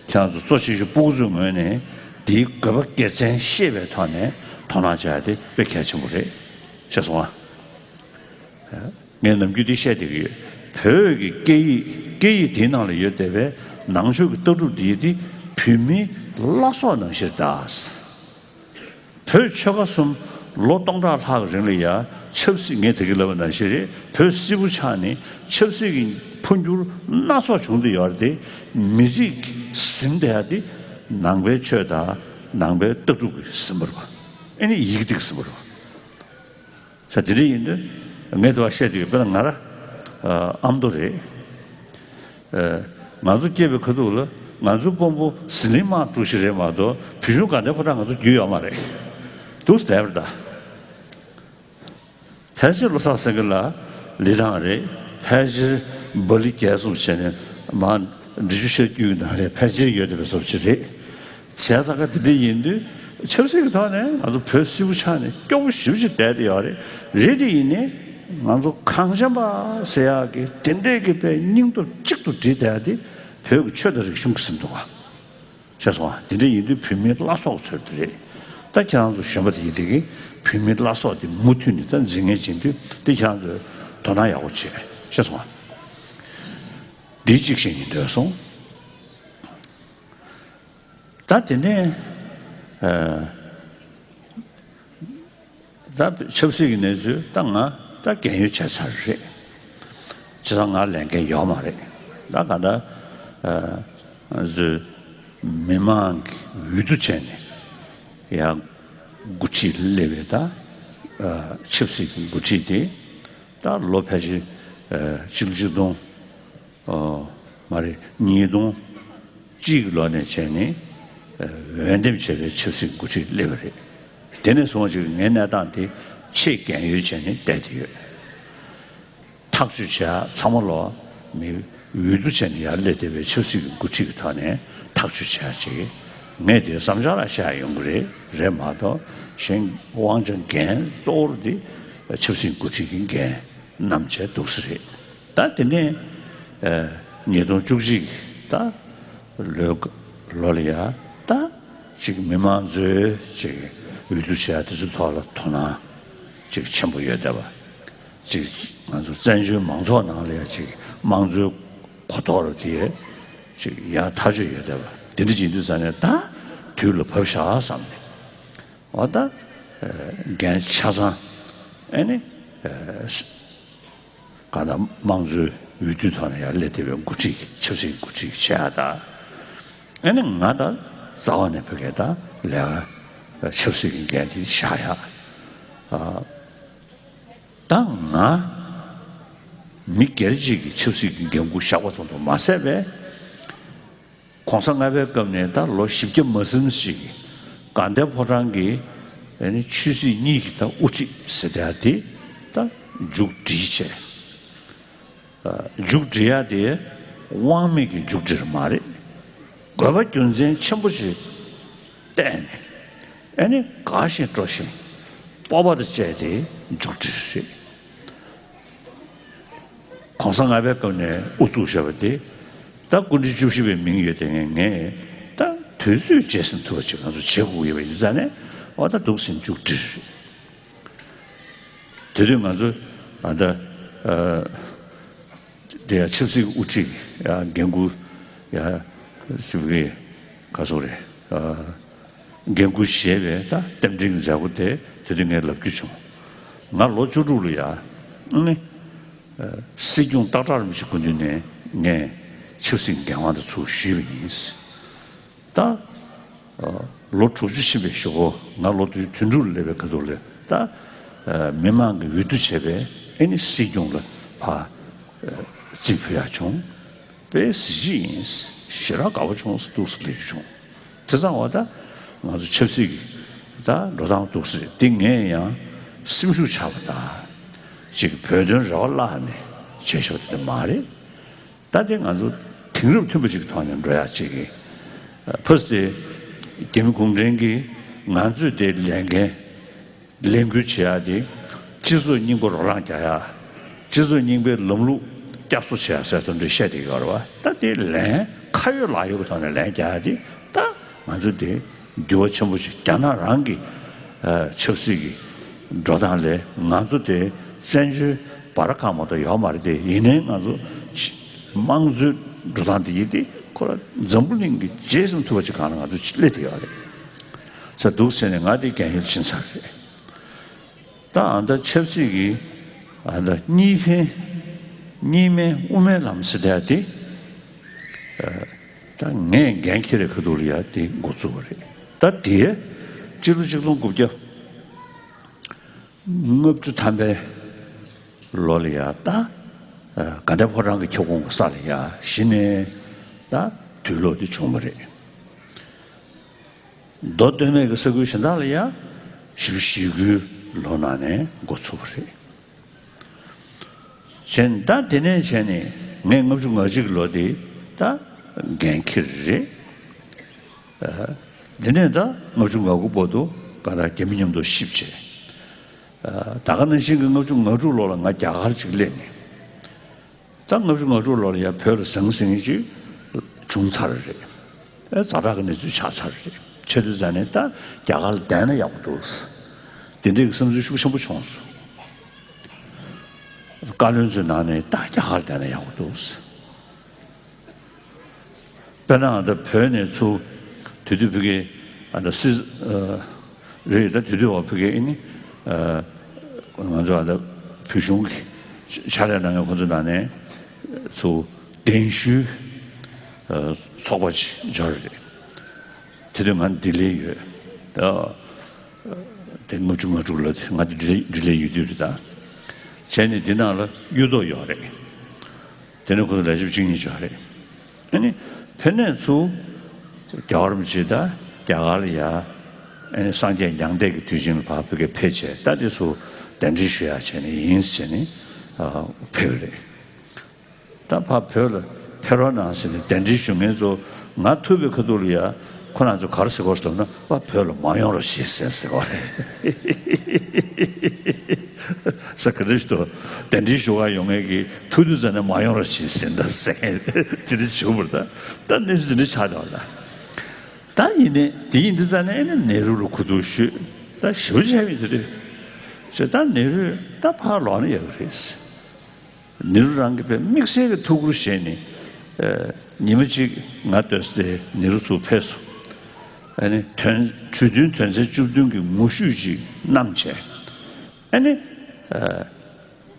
ཁྱེད་རང་ཚོ་གཙོ་ཆེ་ཤོས་སྤུ་གུ་ཚོའི་ངོས་ནས་དེའི་དགོས་པ་དགེ་མཚན་ཤེས་པའི་ཐོག་ནས་དོ་སྣང་བྱ་ཡ་དེ་དཔེ་གལ་ཆེན་པོ་རེད། ཤེས་སོང་ཨ། ངས་ནམ་རྒྱུན་འདི་བཤད་བསྡད་ཀྱི་ཡོད། བོད་ཀྱི་སྐད་ཡིག་སྐད་ཡིག་དེའི་ནང་ལ་ཡོད་བསྡད་པའི་ནང་ཆོས་ཀྱི་ལྟ་གྲུབ་འདི་དེ་བོད་མིའི་བླ་སྲོག་ནང་བཞིན་རེད་ད། བོད་ཆོལ་ཁ་གསུམ་ལོ་སྟོང་ཕྲག་ལྷག་གི་རིང་ལ་ཡ་ཆབ་སྲིད་ངས་དེ་གི་ལབ་པ་ནང་བཞིན་རེད། བོད་སིལ་བུ་ཆགས་ནས་ཆབ་སྲིད་ཀྱི་འཕོ་འགྱུར་སྣ་ཚོགས་བྱུང་བསྡད་ཡོད་རེད་དེ། མི་རིགས་ཟིན་བསྡད་ཡ་དེ་ནང་པའི་ཆོས་དང་ནང་པའི་ལྟ་གྲུབ་ཀྱིས་ཟིན་པ་རེད་པ། ཨེ་ནི་ཡི་གེ་དེ་གིས་ཟིན་པ་རེད་པ། ས་དེ་འདྲ་ཡིན་དུས་ངས་དེ་བ་བཤད་དུས་དཔེར་ན་ང་ར་ཨ་མདོ་རེད། ཨ་ང་ཚོ་སྐྱེས་པའི་ཁ་ཐུག་ལ་ང་ཚོའི་དཔོན་པོ་ཟི་ལིང་དམག་དཀྲུག་ཤིང་རེད་མ་གཏོགས་བོད་གཞུང་དགའ་ལྡན་ཕོ་བྲང་ང་ཚོ་རྒྱུས་ཡོད་མ་རེད། འདུག་ཟེར་བ་ད། ཕལ་ཆེར་བློ་བཟང་སེང་གེ་ལགས་ལི་ཐང་རེད། ཕལ་ཆེར་སྦ་ལི་རྒྱལ་གསུམ་བྱས་ནས་མ་འབྲི་ཆུ་ཤར་རྒྱུད་ནང་ལ་ཕལ་ཆེར་ཡོད་བསྡད་པའི་བཟོ་ཅིག་རེད། བྱས་ཙང་ཀ་དེ་འདྲ་ཡིན་དུས་ཆབ་སྲིད་ཀྱི་ཐོག་ནས་ང་ཚོ་བོད་སིལ་བུ་ཆགས་ནས་སྐྱོ་པོ་ཞེ་པོ་ཅིག་བསྡད་དེ་ཡོད་རེད། རེད་དེ་ཡིན་ནའི་ང་ཚོ་གངས་ཅན་པ་ཟེར་ཡག་གི་དེ་འདྲས་ཀྱི་དཔེ་སྙིང་སྟོབས་གཅིག་ཏུ་བསྒྲིལ་བསྡད་ཡག་དེ་བོད་ཀྱི་ཆོས་དང་རིག་གཞུང་གི་ཟིན་འདུག་ག་ཤེས་སོང་ཨ། དེ་འདྲ་ཡིན་དུས་བོད་མིའི་བླ་སྲོག་ཚོད་དེ་རེད། ད་ཁྱེད་རང་ཚོ་གཞོན་པ་དེ་ཡིན་དེ་གི་བོད་མིའི་བླ་སྲོག་དེ་མུ་མཐུད་ནས་ད་འཛིན་ངེས་བྱེད་དུས་དེ་ཁྱེད་རང་ཚོས་དོ་སྣང་ཡག་པོ་བྱེད་ཤེས་སོང་ཨ། འདི་གཅིག་བཤད་སྙིང་འདོད་སོང་། ད་དེ་ནས་ཨ། ད་ཆབ་སྲིད་ཀྱི་གནས་ཚུལ་ད་ང་ད་རྒན་ཡོལ་བྱས་ཚར་རེད། བྱས་ཙང་ང་ལས་འགན་ཡོད་མ་རེད། ད་ག་ད་ཨ་ཚོས་མི་མང་གི་འོས་བསྡུ་བྱས་ནས་ཡང་འགོ་ཁྲིད་སླེབས་པའི་ད་ཨ་ཆབ་སྲིད་ཀྱི་འགོ་ཁྲིད་དེ་ད་ལོ་ཕལ་ཆེར་ཨ་གཅིག་ལོ་གཅིག་སྟོང་། ཨོ། མ་རེད། ཉིས་སྟོང་གཅིག་གི་ལོ་ནས་བྱས་ནས་འོས་འདེམས་བྱས་པའི་ཆབ་སྲིད་འགོ་ཁྲིད་སླེབས་པ་རེད། དེ་ནས་བཟུང་ཅིག་ངའི་གནས་སྟངས་དེ་ཆེས་རྒན་ཡོལ་བྱས་ནས་བསྡད་དེ་ཡོད། ཐག་གཅོད་བྱས་ཚང་མ་ལོ་མི་འོས་བསྡུ་བྱས་ནས་ཡར་སླེབས་བསྡད་པའི་ཆབ་སྲིད་ཀྱི་འགོ་ཁྲིད་ཀྱི་ཐོག་ནས་ཐག་གཅོད་བྱས་ཅིག་ངས་དེ་བསམ་འཆར་ལ་བཞག་ཡོང་གི་རེད། རེད་མ་གཏོགས་གཞན་དབང་ཆ་འགན་གཙོ་བོར་དེ་ཆབ་སྲིད་འགོ་ཁྲིད་ཀྱི་འགན་བསྣམས་བྱས་འདུག་ས་རེད། ད་དེ་ནས་ཨ་ཉིས་སྟོང་བཅུ་གཅིག་ད་ལོའི་ལོ་ལ་ཡ་ད་ཅིག་མི་མང་ཚོས་ཅིག་འོས་བསྡུ་བྱས་དེ་ཚོའི་ཐོག་ལ་དོ་སྣང་ཅིག་ཆེན་པོ་ཡོད་བསྡད་པ། ཅིག་ང་ཚོ་བཙན་བྱོལ་མང་ཚོགས་ནང་ལ་ཡ་ཅིག་དམངས་གཙོའི་གོ་རྟོགས་རུ་དེ་ཅིག་ཡར་ཐག་ཆོད་ཡོད་བསྡད་པ་དེ་འདྲ་ཅིག་ཡིན་དུས་ཙང་ནས་ད་དུས་ལ་བབ་ཤག་བསམ་ནས་འོ་ད་འགན་ཆ་ཚང་ཨེ་ནི། གང་ལྟར་དམངས་གཙོའི་འོས་བསྡུའི་ཐོག་ནས་ཡར་སླེབས་བསྡད་པའི་འགོ་ཁྲིད་ཀྱི་ཆབ་སྲིད་འགོ་ཁྲིད་ཀྱི་བྱས་ཡ་ད། ཨ་ནི་ང་ད་རྩ་བ་ནས་བོད་སྐད་ད་ལས་ཀ་ཆབ་སྲིད་ཀྱི་འགན་དེ་བཞག་ཡ། ཨ་ད་ང་མི་སྒེར་གཅིག་གི་ཆབ་སྲིད་ཀྱི་འགན་འཁུར་བཞག་པ་ཙམ་དུ་མ་ཟད་པས། གོང་ས་ལྔ་པའི་སྐབས་ནས་ད་ལོ་བཞི་བརྒྱ་མ་ཟིན་ཞིག་གི་དགའ་ལྡན་ཕོ་བྲང་གི་ཨ་ནི་ཆོས་སྲིད་གཉིས་ཀྱི་ད་དབུ་ཁྲིད་ཟེར་བསྡད་ཡ་དེ་ད་མཇུག་སྒྲིལ་བྱས། མཇུག་སྒྲིལ་ཡ་དེ་དབང་མེད་ཀྱི་མཇུག་སྒྲིལ་མ་རེད། དགོས་པ་རྒྱུ་མཚན་ཆེན་པོ་ཞིག་བལྟས་ནས་ཨ་ནི་དགའ་བཞིན་སྤྲོ་བཞིན་སྤོབས་པ་དང་བཅས་ཏེ་མཇུག་སྒྲིལ་རེད། གོང་ས་ལྔ་པའི་སྐབས་ནས་དབུ་བཙུགས་བཞག་པ་དེ་ད་སྐུ་ཕྲེང་བཅུ་བཞི་པའི་མིང་ཡོད་དེ་ངས་ངས་ད་དུས་ཚོད་རྗེས་ཟིན་ཐུབ་པ་ཅིག་ང་ཚོ་བྱེད་དགོས་ཀྱི་ཡོད་པ་ཡིན་ཙང་ནས་འོ་ད་འདུག་སེ་མཇུག་སྒྲིལ། དེ་དུས་ང་ཚོ་ད་ལྟ་དེ་ཡང་ཆབ་སྲིད་དབུ་ཁྲིད་ཡང་འགན་འཁུར་ཡང་ཞུ་གི་ག་སོག་རེད། འགན་འཁུར་བཞེས་པའི་ད་རྟེན་འབྲེལ་གྱི་མཛད་སྒོ་དེ་དེ་དུས་ངས་ལབ་རྒྱུ་བྱུང་། ང་ལོ་བཅུ་དྲུག་ལ་ཡ་ཨ་ནི་ སྲིད་སྐྱོང་སྟག་བྲག་རིན་པོ་ཆེ་སྐུ་མདུན་ནས་ངས་ཆབ་སྲིད་ཀྱི་འགན་དབང་དེ་ཚུར་ཞུས་པ་ཡིན། ད་ལོ་དྲུག་ཅུ་ཕྱིན་པའི་གཞུག་གུ་ང་ལོ་དུ་དོན་གྲུབ་ལ་སླེབས་པའི་ཁ་ཐུག་ལ་ད་མི་མང་གི་འོས་བསྡུ་བྱས་པའི་ཨེ་ནི་སྲིད་སྐྱོང་ལ་ཕར་རྩིས་ཕུལ་ཡག་བྱུང་། དཔེ་གཟི་བརྗིད་ཡིན། ཞེ་དྲག་དགའ་པོ་བྱུང་། འདུག་སེ་སླེབས་རྒྱུ་བྱུང་། དེ་ཙང་བ་ད་ང་ཚོ་ཆབ་སྲིད་ཀྱི་ད་འགྲོ་སྟངས་འདུག་སེ་འདི་ངས་ཡང་སེམས་ཤུགས་ཆག་པ་དང་ཅིག་བོད་དོན་རེ་བ་བརླག་ནས་བྱས་ཆོག་དེ་མ་རེད། ད་དེ་ང་ཚོ་དེང་རབས་མཐུན་པ་ཅིག་གི་ཐོག་ནས་འགྲོ་ཡག་ཅིག་གི་ཕ་སི་དེ་རྒྱ་མི་གུང་ཁྲན་གྱིས་ང་ཚོས་དེ་ལས་འགན་ལས་འགུལ་བྱེད་ཡག་དེ་སྤྱི་ཚོགས་རྙིང་པ་རོ་ལངས་རྒྱག་ཡག་སྤྱི་ཚོགས་རྙིང་པའི་ལམ་ལུགས་བསྐྱར་གསོ་བྱེད་ཡག་ཟེར་ཚུལ་འདྲ་བཤད་བསྡད་ཡོད་རེད་བ། ད་དེ་ལན་ཁ་ཡོད་ལག་ཡོད་ཀྱི་ཐོག་ནས་ལན་རྒྱག་ཡག་དེ་ད་ང་ཚོ་དེ་འདུལ་བ་ཆེན་པོ་ཞིག་རྒྱ་ནག་རང་གི་ཆབ་སྲིད་ཀྱི་འགྲོ་སྟངས་ལས་ང་ཚོ་དེ་བཙན་བྱོལ་བར་ཁ་མ་གཏོགས་ཡོད་མ་རེད་དེ། ཡིན་ནའི་ང་ཚོ་དམངས་གཙོའི་འགྲོ་སྟངས་དེ་ཡིན་དེ་ཁོ་ར་འཛམ་བུ་གླིང་གི་རྗེས་ཟིན་ཐུབ་པ་ཅིག་སྒང་ལ་ང་ཚོ་སླེབས་བསྡད་ཡོད་རེད། ས་འདུག་ཟེར་ནས་ང་དེ་རྒན་ཡོལ་ཕྱིན་ཚར་རེད། ད་ཨ་ད་ཆབ་སྲིད་ཀྱི་ཨ་ད་གཉིས་ཕན་གཉིས་སྨན་དབུ་མའི་ལམ་ཟེར་བསྡད་དེ། ད་ངས་འགན་འཁྱེར་བའི་ཁ་ཐུག་ལ་ཡ་དེ་འགོ་བཙུགས་པ་རེད། ད་དེ་སྤྱི་ལོ་ཆིག་སྟོང་དགུ་བརྒྱ་ལྔ་བཅུ་ཐམ་པའི་ལོ་ལ་ཡ་ད་དགའ་ལྡན་ཕོ་བྲང་གི་ཁྱབ་ཁོངས་ཀྱི་ས་ལ་ཡ་གཞི་ནས་ད་དུས་ལོག་དེ་བྱུང་བ་རེད། མདོ་སྟོད་སྨད་ཀྱི་ས་ཁུལ་གཞན་དག་ལ་ཡང་བཞི་བཅུ་ཞེ་དགུའི་ལོ་ནང་ནས་འགོ་ཚུགས་པ་རེད། བྱས་ནས་ད་དེ་ནས་བྱས་ནས་ངས་ལྔ་བཅུ་ང་གཅིག་གི་ལོ་དེ་ད་འགན་འཁྱེར་རེད། ཨ། དེ་ནས་ད་ལྔ་བཅུ་ང་དགུ་བར་དུ་ག་ད་རྒྱ་མི་མཉམ་དུ་གཤིབ་བྱས། ཨ། ད་ག་ནང་བཞིན་གྱི་ལྔ་བཅུ་ང་དྲུག་ལོ་ལ་ང་རྒྱ་གར་ཅིག་སླེབས་ནས། ད་ལྔ་བཅུ་ང་དྲུག་ལོ་ལ་ཡ་བོད་ལ་ཟང་ཟིང་ཅིག་བྱུང་ཚར་རེད། ཨེ་ཛ་དྲག་གི་གནས་ཚུལ་ཆགས་ཚར་རེད། བྱས་དུས་ཙ་ནས་ད་རྒྱ་གར་ལ་བསྡད་ན་ཡག་པོ་འདུག་དེ་འདྲའི་བསམ་ཚུལ་ཤུགས་ཆེན་པོ་བྱུང་སོང་། བཀའ་བློན་ཚོའི་ནང་ནས་ད་རྒྱ་གར་ལ་བསྡད་ན་ཡག་པོ་འདུག་དཔེར་ན་ད་བོད་ནས་ཚུར་དེ་དུས་ཕ་གི་ཨ་ད་སྲིད་ཨ་རེད། ད་དེ་དུས་བ་ཕ་གི་ཨ་ནི་ཨ་ང་ཚོ་ཨ་ད་བོད་གཞུང་གི་ཕྱག་ལས་གནང་མཁན་ཁོ་ཚོ་ནང་ནས་ཚུར་གདན་ཞུའི་ཨ་ཚོགས་པ་ཅིག་འབྱོར་རེད། དེ་དུས་ང་ལྡི་ལི་ཡོད། ད་དེ་ལྔ་བཅུ་ང་དྲུག་ལོ་དེ་ང་ལྡི་ལི་ལྡི་ལི་ཡོད་དུས་རེད། ད་བྱས་ནས་འདི་ནང་ལ་གཡུ་ཐོག་ཡོད་རེད། དེ་ནས་ཁོ་ཚོ་ལས་བྱེད་བཅུ་གཉིས་ཅིག་ཡོད་རེད། ཨ་ནི་ཕེབས་ནས་ཚུར་རྒྱལ་བ་རིན་པོ་ཆེ་ད་རྒྱ་གར་ལ་ཡ་ཨ་ནི་སངས་རྒྱས་མྱང་འདས་ཀྱི་དུས་ཆེན་ལ་ཕར་བོད་སྐད་ཕེབས་བྱས། ད་དེ་ཚུར་གདན་འདྲེན་ཞུ་ཡག་བྱས་ནས་ཡིན་ཟེར་ནས་ཨ་ཕེབས་རེད། ད་ཕར་བོད་ལ་ཕེབས་རོགས་གནང་ཟེར་ནས་གདན་འདྲེན་ཞུ་མཁན་ཚོ་ང་ཐུག་པའི་ཁ་ཐུག་ལ་ཡ་ཁོ་རང་ཚོ་ག་རེ་ཟེར་གོ་ཟེར་ན། པ་བོད་ལ་མ་ཡོང་རོགས་བྱེད་ཟེར་ཟེར་བ་རེད། ས་ག་འདྲ་ཞིག་ཏུ་གདན་འདྲེན་ཞུ་ག་ཡོང་མཁན་གྱི་ཐུག་དུས་ཙ་ནས་མ་ཡོང་རོགས་བྱེད་ཟེར་འདྲ་ཟེར་མཁན་དེ་འདྲ་བྱུང་བ་རེད། ད་ད་གནས་ཚུལ་དེ་འདྲ་ཆགས་བསྡད་པ་རེད། ད་ཡིན་ནའི་དེ་ཡིན་དུས་ཙ་ནས་ཨ་ནི་ནེ་རུ་ལ་གོ་བསྡུར་ཞུས། ད་ཞེ་པོ་ཅིག་ཡིན་དུས་རེད། ཟེར་ད་ནེ་རུས་ད་ཕར་ལོག་ན་ཡག་གི་རེད། ནེ་རུ་རང་གིས་དཔེ་དམིགས་བསལ་གྱི་ཐུགས་ཁུར་བཞེས་ནས། ཨ། ཉི་མ་གཅིག་ང་སྡོད་ས་དེ་ནེ་རུ་ཚུར་ཕེབས་སོང་། ཨ་ནི་དོན་གྲོས་མཐུན་དོན་ཚན་བཅུ་བདུན་གྱི་ངོ་བཤུས་ཅིག་བསྣམས་བྱས། ཨ་ནི་ཨ་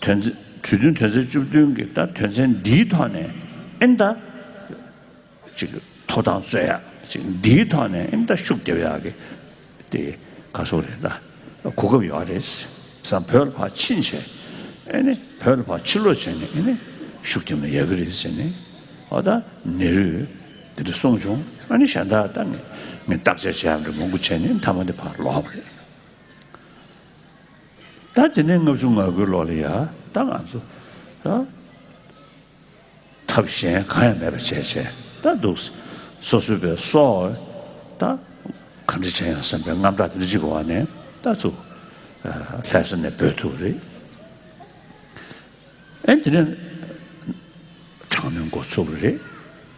དོན་ཚན་གྲོས་མཐུན་དོན་ཚན་བཅུ་བདུན་གྱི་ད་དོན་ཚན་འདིའི་ཐོག་ནས་ཨ་ནི་ད། ཅིག་ཐོབ་ཐང་རྩོད་ཡག་ཅིག་འདིའི་ཐོག་ནས་ཨེ་ད་ཤུགས་རྒྱབ་ཡག་གི་དེ་ག་སོག་རེད། ད་གོ་སྐབས་ཡོད་རེད་བསམ། བོད་ལ་ཕར་ཕྱིན་བྱས་ཨེ་ནི་བོད་ལ་ཕར་ཕྱིར་ལོག་བྱས་ནས་ཨེ་ནི་ཤུགས་རྒྱབ་ན་ཡག་གི་རེད་ཟེར་ནས། འོ་ད་ནེ་རུས་དེ་འདྲ་གསུངས་བྱུང་། ཨ་ནི་གཞན་དག་ད་ངས་ངས་བརྟག་དཔྱད་བྱེད་ཡག་འདྲ་མང་པོ་བྱས་ནས་མཐའ་མ་དེ་ཕར་ལོག་པ་རེད། ད་དེ་ནས་ལྔ་བཅུ་ང་དགུའི་ལོ་ལ་ཡ་ད་ང་ཚོ་ད། ཐབས་གཞན་གང་ཡང་མེད་པ་བྱས་བྱས་ད་འདུག་སོ་སོའི་པའི་སྲོག་ད་ག་འདྲ་བྱས་ཡང་བསམ་པའི་དངངས་སྐྲག་དེ་འདྲ་ཅིག་གི་འོག་ནས་ད་ཚུར་ལྷ་ས་ནས་བྲོས་ཐུབ་རེད། ཨེ་དེ་ནས་དྲག་གནོན་འགོ་ཚུགས་པ་རེད།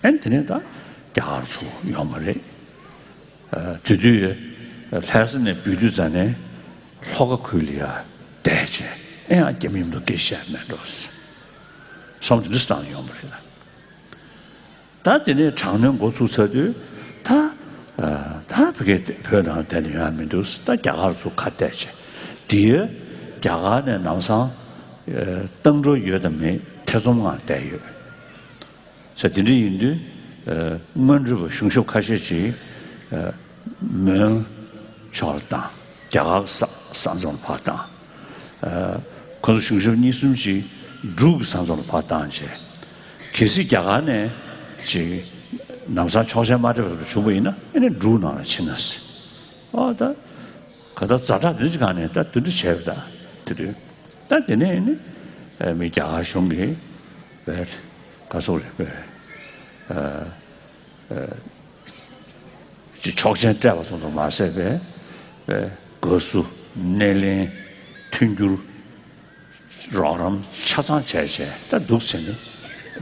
ཨེ་དེ་ནས་ད་རྒྱ་གར་ཚུར་ཡོང་བ་རེད། དེ་དུས་ལྷ་ས་ནས་བྲོས་དུས་ཙ་ནས་ལྷོ་ཁ་ཁུལ་ལ་ཡ་བསྡད་བྱས་ཨེ་ཡང་རྒྱ་མི་མཉམ་དུ་སྐད་ཆ་བཤད་མེད་འགྲོ་ཟེར། སོང་དེ་འདྲ་བཏང་ཡོང་བ་རེད། ད་དེ་ནས་དྲག་གནོན་འགོ་ཚུགས་ཚར་དུས་ད་ད་བོད་སྐད་བོད་ནང་བསྡད་ནས་ཡོང་ཡ་མི་འདུག་ད་རྒྱ་གར་ཚུར་ཁ་གཏད་བྱས། དེ་ཡ་རྒྱ་གར་ནས་ལམ་སང་ ཨ་བཏང་འགྲོ་ཡོད་དམ་མེད་ཐེ་ཚོམ་ངང་བསྡད་ཡོད། ས་དེ་འདྲ་ཡིན་དུས། ཨ་སྔོན་འགྲོ་བ་གཞུང་ཞབས་ཁ་ཤས་ཅིག་ཨ་མོན་ཕྱོགས་ལ་བཏང་། རྒྱ་གར་གྱི་ས་ས་མཚམས་ལ་ཕར་བཏང་། ཨ་ཁོ་ཚོ་གཞུང་ཞབས་གཉིས་གསུམ་ཅིག་འབྲུག་གི་ས་མཚམས་ལ་ཕར་བཏང་བྱས། གལ་སྲིད་རྒྱ་གར་ནས་ཅིག་ལམ་སང་ཆོག་མཆན་མ་སྤྲད་པ་བྱུང་བ་ཡིན་ན། ཨ་ནི་འབྲུག་ནང་ལ་ཕྱིན་ན་ཟེར། ཨོ་ད་ག་ད་ཛ་དྲག་འདི་ཅིག་གང་ནས་ད་དེ་འདྲ་བྱས་པ། ད་དེ་དུས་ད་དེ་ནས་ནི་ཨ་མི་རྒྱ་གར་གཞུང་གིས་བས་ག་སོག་རེད་པས། ཨ་ཨ་ཅིག་ཆོག་མཆན་སྤྲད་པ་སོགས་དུ་མ་ཟད་པས། པས་དགའ་བསུ། སྣེ་ལེན། མཐུན་འགྱུར། རོགས་རམ་ཆ་ཚང་བྱས་བྱས་ད་འདུག་ཟེར་ནས།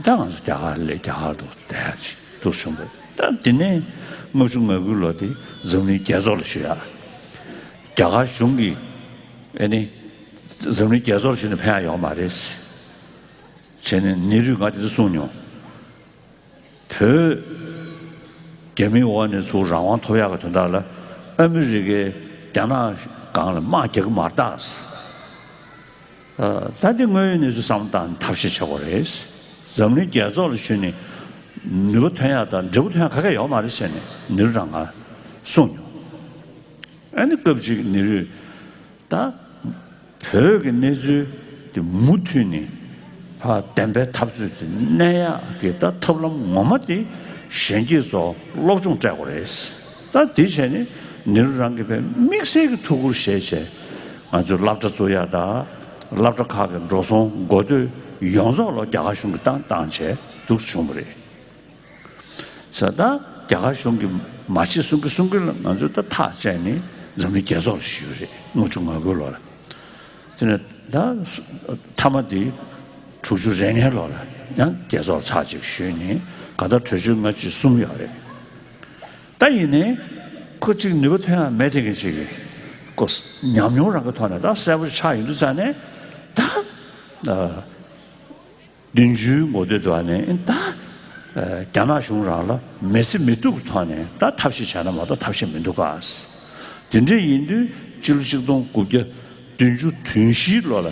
ད་ང་ཚོ་རྒྱ་གར་ལས་རྒྱ་གར་དུ་བསྡད་ཅིག་འདུག་བྱུང་བས། ད་དེ་ནས་ལྔ་བཅུ་ང་དགུ་ལོ་དེ་འཛམ་གླིང་རྒྱལ་ཚོགས་ལ་ཞུ་ཡ། རྒྱ་གར་གཞུང་གིས་ཨེ་ནི་འཛམ་གླིང་རྒྱལ་ཚོགས་ལ་ཞུས་ནས་ཕན་ཡ་ཡོད་མ་རེད་ཟེར། བྱས་ནས་ནེ་རུས་ང་དེ་འདྲ་གསུངས་མྱོང་། བོད་རྒྱ་མིའི་འོག་ནས་ཚུར་རང་དབང་ཐོབ་ཡག་གི་དོན་དག་ལ་ཨ་མི་རི་ཀས་རྒྱ་ནག་སྒང་ལ་དམག་རྒྱག་གི་མ་རེད་ད། ཨ་ད་འདི་དངོས་ཡོད་གནས་ཚུལ་བསམ་བློ་བཏང་ནས་ཐབས་ཤེས་བྱེད་དགོས་རེད། འཛམ་གླིང་རྒྱལ་ཚོགས་ལ་ཞུས་ནས་ནུས་པ་ཐོན་ཡག་དང་འབྲས་བུ་ཐོན་ཡག་ག་གེ་ཡོད་མ་རེད་ཟེར་ནས་ནེ་རུ་རང་ང་གསུངས་མྱོང་། ཨ་ནི་སྐབས་ཅིག་ནེ་རུས་ད་བོད་ཀྱི་གནས་ཚུལ་དེ་མུ་མཐུད་ནས་ཕར་བདེན་པའི་འཐབ་རྩོད་དེ་གནས་ཡག་གི་ད་ཐབས་ལམ་ངོ་མ་དེ་གཞོན་སྐྱེས་ཚོ་སློབ་སྦྱོང་སྤྲད་དགོས་རེད། ད་དེ་བྱས་ནས་ནེ་རུ་རང་གིས་དཔེ་དམིགས་བསལ་གྱི་ཐུགས་ཁུར་བཞེས་བྱས། ང་ཚོས་སློབ་གྲྭ་བཙུགས་ཡག་དང་། སློབ་གྲྭ་ཁག་གི་འགྲོ་སོང་འགོ་སྟོད་ཡོངས་རྫོགས་ལ་རྒྱ་གར་གཞུང་གིས་བཏང་བཏང་བྱས་འདུག་བྱུང་བ་རེད། ས་ད་རྒྱ་གར་གཞུང་གིས་མ་བྱེད་གསུང་གི་གསུང་གི་ལ་ང་ཚོས་ད་ཐག་བཅད་ནས་འཛམ་གླིང་རྒྱལ་ཚོགས་ལ་ཞུས་རེད། ལྔ་བཅུ་ང་དགུ་ལོ་ལ། དེ་ནས་ད་མཐའ་མ་དེ་དྲུག་ཅུ་རེ་ལྔའི་ལོ་ལ་ཡང་རྒྱལ་ཚོགས་ལ་ཚར་གཅིག་ཞུས་ནས་ག་ད་གྲོས་ཆོད་སྔ་ཕྱི་གསུམ་ཡོད་རེད། ད་ཡིན་ནའི་ཁོ་གཅིག་ནུས་པ་ཐོན་ཡག་མེད་དེ་གི་ཅིག་གི་ཁོ་ཉམས་མྱོང་རང་གི་ཐོག་ནས་ད་གསལ་པོ་ཆགས་ཡོང་དུས་ཙང་ནས་ད། བདུན་ཅུའི་འགོ་སྟོད་དུ་ཨ་ནི་ད་རྒྱ་ནག་གཞུང་རང་ལ་མི་བརྩི་མི་ཐུབ་ཀྱི་ཐོག་ནས་ད་ཐབས་ཤེས་བྱས་ན་མ་གཏོགས་ཐབས་ཤེས་མི་འདུག་ག། དེ་འདྲ་ཡིན་དུས་སྤྱི་ལོ་ཆིག་སྟོང་དགུ་བརྒྱ་བདུན་ཅུ་དོན་བཞིའི་ལོ་ལ་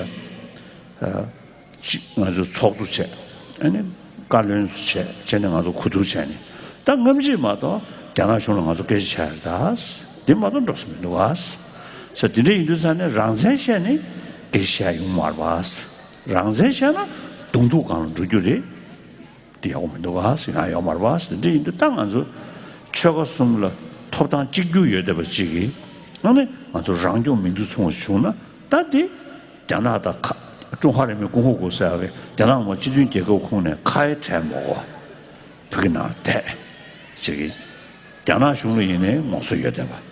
ཅིག་ང་ཚོས་ཚོགས་གཙོ་བྱས། ཨ་ནི་བཀའ་བློན་བྱས། བྱས་ནས་ང་ཚོ་གོ་བསྡུར་བྱས་ནས་ད་སྔ་ཕྱི་མ་གཏོགས་རྒྱ་ནག་གཞུང་ལ་ང་ཚོ་སྐད་ཆ་བྱས་རེད་ད། འདི་མ་གཏོགས་འགྲོ་ས་མི་འདུག་ག། ས་དེ་འདྲ་ཡིན་དུས་ས་ནས་རང་བཙན་བཤད་ནས་སྐད་ཆ་བཤད་ཡོང་མ་རེད་པ། རང་བཙན་བཤད་ན་གདོང་ཐུག་སྒང་ལ་འགྲོ་རྒྱུ་རེད། དེ་ཡག་པོ་མི་འདུག་ག་ཟེར་ཡང་ཡོད་མ་རེད་པ། ཟེར་འདྲ་ཡིན་དུས་ད་ང་ཚོ་ཆོལ་ཁ་གསུམ་ལ་ཐོབ་ཐང་གཅིག་གྱུར་ཡོད་བསྡད་པ་གཅིག་གིས་ཨ་ནི་ང་ཚོ་རང་སྐྱོང་མི་འདུག་མཚུངས་པ་བྱུང་ན་ད་དེ་རྒྱ་ནག་དང་ཁ་ཀྲུང་ཧྭ་རེན་མའི་ཀོང་ཧོ་གོ་ཟེར་བའི་རྒྱ་ནག་མ་སྤྱི་མཐུན་རྒྱལ་ཁབ་ཁོངས་ནས་ཁ་ཡ་བྲལ་མ་དགོས། བོད་ཀྱི་ནང་བསྡད་ཅིག་གིས་རྒྱ་ནག་གཞུང་ལ་ཡིན་ནའི་ངོ་སོ་ཡོད་བསྡད་པ།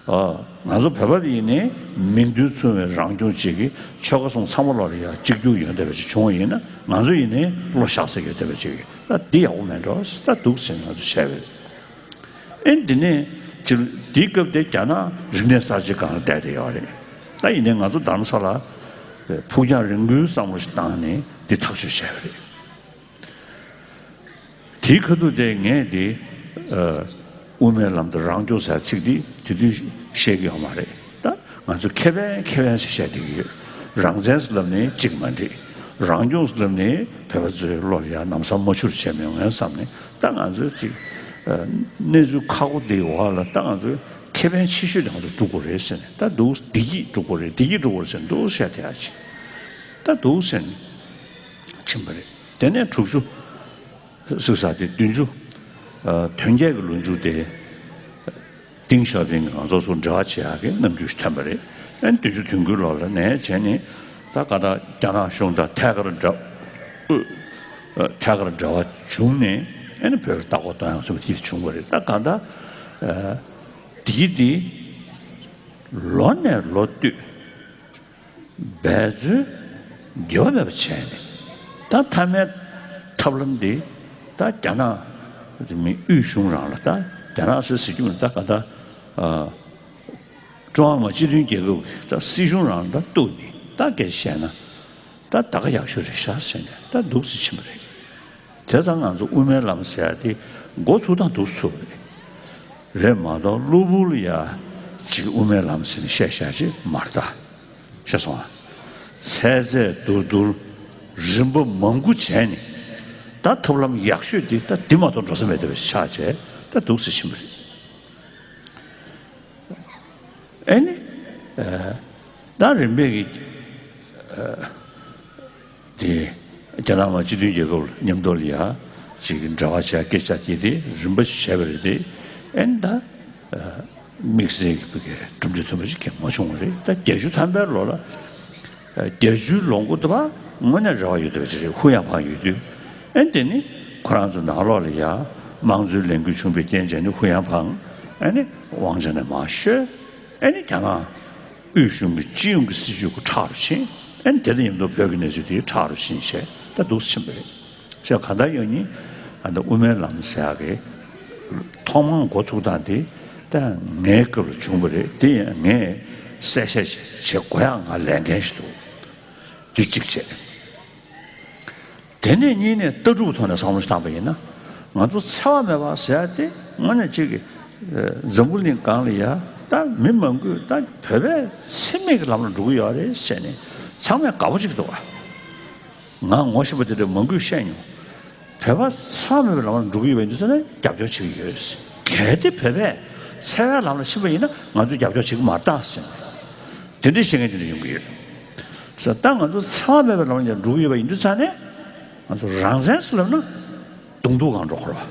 ཨ། ང་ཚོ་བོད་པ་ཡིན་ནའི་མིང་དོན་མཚུངས་པའི་རང་སྐྱོང་ཅིག་གིས་ཆོལ་ཁ་གསུམ་ཚང་མ་ལོག་ལ་ཡ་གཅིག་གྱུར་ཡོང་བསྡད་པ་ཅིག་བྱུང་བ་ཡིན་ན་ང་ཚོ་ཡིན་ནའི་བློ་བཞག་ས་ཡོད་བསྡད་པ་ཅིག་གིས་ད་འདི་ཡག་པོ་མེད་འགྲོ་ད་འདུག་ཟེར་ང་ཚོ་བྱས་པ་རེད། ཨེ་འདི་ནས་ཅིག་འདིའི་སྐབས་དེ་རྒྱ་ནག་རིག་གནས་གསར་བརྗེ་སྒང་ལ་བསྡད་བསྡད་ཡོད་རེད། ད་ཡིན་ནའི་ང་ཚོ་རྡ་རམ་ས་ལ་ཕུགས་རྒྱང་རིང་པོའི་བསམ་བློ་ཞིག་བཏང་ནས་འདི་ཐག་གཅོད་བྱས་པ་རེད། དེའི་ཁ་ཐུག་དེ་ངས་དེ་ཨ་དབུ་མའི་ལམ་དང་རང་སྐྱོང་ཟེར་ཚིག་དེ་དེ་དུས་བཤད་ཀྱི་ཡོད་མ་རེད། ད་ང་ཚོ་ཁེ་ཕན་ཁེ་ཕན་ཟེར་བཤད་བསྡད་ཀྱི་ཡོད། རང་བཙན་ཟེར་ལབ་ནས་གཅིག་མ་འགྲིག། རང་སྐྱོང་ཟེར་ལབ་ནས་བོད་པ་ཚོའི་བློ་ལ་ཡང་ལམ་སང་མ་འཆོར་བྱས་མི་ཡོང་ངས་བསམ་ནས་ད་ང་ཚོས་ཅིག་ཨ་གནས་ཚུལ་ཁག་པོ་འདིའི་འོག་ལ་ད་ང་ཚོས་ཁེ་ཕན་ཆེ་ཤོས་དེ་ང་ཚོ་སྒྲུབ་དགོས་རེད་ཟེར་ནས་ད་འདུག་བདེ་སྐྱིད་སྒྲུབ་དགོས་རེད། བདེ་སྐྱིད་སྒྲུབ་དགོས་རེད་ཟེར་འདུག་བཤད་བསྡད་ཡ་ཅིག་ད་འདུག་ཟེར་ནས་ཕྱིན་པ་རེད། དེ་ནས་དྲུག་ཅུ། སུ་ས་དེ་བདུན་ཅུ། ཨ་དོན་བརྒྱད་ཀྱི་ལོ་མཇུག་དེ། ཏིང་ཞའོ་ཕིང་གིས་ང་ཚོ་ཚོ་འབྲེལ་བ་བྱེད་ཡག་གི་རྣམ་འགྱུར་ཞིག་ཐོན་པ་རེད། ཨ་ནི་བདུན་ཅུ་དོན་དགུའི་ལོ་ལ་ནས་བྱས་ནས་ད་ག་ད་རྒྱ་ནག་གཞུང་དང་ཐད་ཀར་འབྲེལ། ཨ་ཐད་ཀར་འབྲེལ་བ་བྱུང་ནས་ཨ་ནི་བོད་ལ་ལྟ་སྐོར་གཏོང་ཡག་སོགས་དེ་བྱུང་བ་རེད། ད་ག་ད། ཨ་དེ་དེ་ལོ་ནས་ལོ་བསྟུད། འབད་རྩོལ་དགེ་བ་མེད་པ་བྱས་ནས་ད་མཐའ་མའི་ཐབས་ལམ་འདི་ད་རྒྱ་ནག་མི་དབུས་གཞུང་རང་ལ་ད་རྒྱ་ནག་ཟེར་ཟེར་རྒྱུ་མིན། ད་ག་ད་ཨ་ཀྲུང་ཧྭ་མི་དམངས་སྤྱི་མཐུན་རྒྱལ་ཁབ་ཀྱི་ད་སྲིད་གཞུང་རང་ལ་ད་གཏུགས་ནས་ད་སྐད་ཆ་བཤད་ན་ད་ད་ག་ཡག་ཤོས་རེད་ཤག་ཟེར་ནས་ད་འདུག་སེ་ཕྱིན་པ་རེད། བྱས་ཙང་ང་ཚོ་དབུ་མའི་ལམ་ཟེར་ཡ་དེ་འགོ་ཚུགས་སྟངས་འདུག་ཚུགས་རེད། རེད་མ་གཏོགས་གློ་བུར་ལ་ཡ་ཅིག་དབུ་མའི་ལམ་ཟེར་ནས་བཤད་བཤད་ཅིག་མ་རེད་ད། ཤེས་སོང་ཨ། ཚད་ཚད་བསྡུར་བསྡུར་རིམ་པ་མང་པོ་བྱས་ནས། ད་ཐབས་ལམ་ཡག་ཤོས་འདི་ད་འདི་མ་གཏོགས་འགྲོ་ས་མེད་བསྡད་པ་ཆགས་བྱས་ད་འདུག་སེ་ཕྱིན་པ་རེད། ཨེ་ནི། ཨ། ད་རིམ་པས་ཀྱི། ཨ། དེ། རྒྱ་ནག་མ་སྤྱི་མཐུན་རྒྱལ་ཁབ་ལ་མཉམ་དུ་ལ་ཡ་ཅིག་འབྲེལ་བ་བྱས་སྐད་ཆ་དེ་དེ་རིམ་པ་བྱས་པ་རེད་དེ། ཨེ་ནི་ད། ཨ། དམིགས་བསལ་གྱི་གྲུབ་འབྲས་ཐོན་པ་ཞིག་གང་མ་བྱུང་བ་རེད། ད་བརྒྱད་ཅུ་ཐམ་པའི་ལོ་ལ། བརྒྱད་ཅུའི་ལོ་འགོ་དེ་བ་དངོས་གནས་རེ་བ་ཡོད་བསྡད་པ་ཅིག་རེད། ཧུ་ཡང་ཕང་ཡོད་དུས། ཨེ་ནི་དེ་ནི་ཁོ་རང་ཚོ་ནང་ལོགས་ལ་ཡ་དམངས་གཙོའི་ལས་འགུལ་བྱུང་བའི་རྐྱེན་བྱས་ནས་ཧུ་ཡང་ཕང་ཨེ་ནི་དབང་ཆ་ནས་མར་བཤོལ། ཨེ་ནི་རྒྱ་ནག་དབུས་གཞུང་གི་སྤྱི་ཡོངས་ཀྱི་སྲིད་བྱུས་ཁོ་ཁྲག་རུ་ཕྱིན། ཨེ་ནི་དེ་དང་མཉམ་དུ་བོད་ཀྱི་གནས་ཚུལ་དེ་ཁྲག་རུ་ཕྱིན་བྱས་ད་འདུག་སེ་ཕྱིན་པ་རེད། ཅེས་གང་ལྟར་ཡང་ཉིད་ཨ་ནི་དབུ་མའི་ལམ་ཟེར་ཡག་གི་ཐོག་མར་འགོ་ཚུགས་སྟངས་དེ་ད་ངའི་སྐབས་ལ་བྱུང་བ་རེད། དེ་ཡང་ངས་གསལ་བཤད་བྱེད་དགོས་ཡག་ང་ལས་འགན་ཞིག་འདུག་དེ་གཅིག་བྱས། དེ་ནས་གཉིས་ནས་ལྟ་གྲུབ་ཐོག་ནས་བསམ་བློ་ཞིག་བཏང་པ་ཡིན་ན། ང་ཚོ་འཚེ་བ་མེད་པ་ཟེར་ཡག་དེ་དངོས་གནས་གཅིག་གི་འཛམ་བུ་གླིང་སྒང་ལ་ཡ་ད་མི་མང་པོས་ད་བོད་པས་འཚེ་མེད་ཀྱི་ལམ་ལ་འགྲོ་གི་ཡོད་རེད་ཟེར་ནས་ཚང་མས་དགའ་པོ་བྱེད་ཀྱི་འདུག་བ། ང་ངོ་ཤེས་པ་དེ་འདྲ་མང་པོས་བཤད་མྱོང་། བོད་པ་འཚེ་བ་མེད་པའི་ལམ་ལ་འགྲོ་གི་ཡོད་པ་ཡིན་དུས་ཙང་ནས་རྒྱབ་སྐྱོར་བྱེད་ཀྱི་ཡོད། གལ་ཏེ་བོད་པས་འཚེ་བའི་ལམ་ལ་ཕྱིན་པ་ཡིན་ན་ང་ཚོས་རྒྱབ་སྐྱོར་བྱེད་ཀྱི་མ་རེད་ད་ཟེར་ནས། དེ་འདྲའི་བཤད་མཁན་དེ་འདྲ་ཡོང་གི་ཡོད། ཟེར་ད་ང་ཚོ་འཚེ་བ་མེད་པའི་ལམ་ལ་འགྲོ་གི་ཡོད་པ་ཡིན་དུས་ཙང་ནས། ང་ཚོ་རང་བཙན་ཟེར་ལབ་ན་གདོང་ཐུག་སྒང་འགྲོ་དགོས་རེད་བ།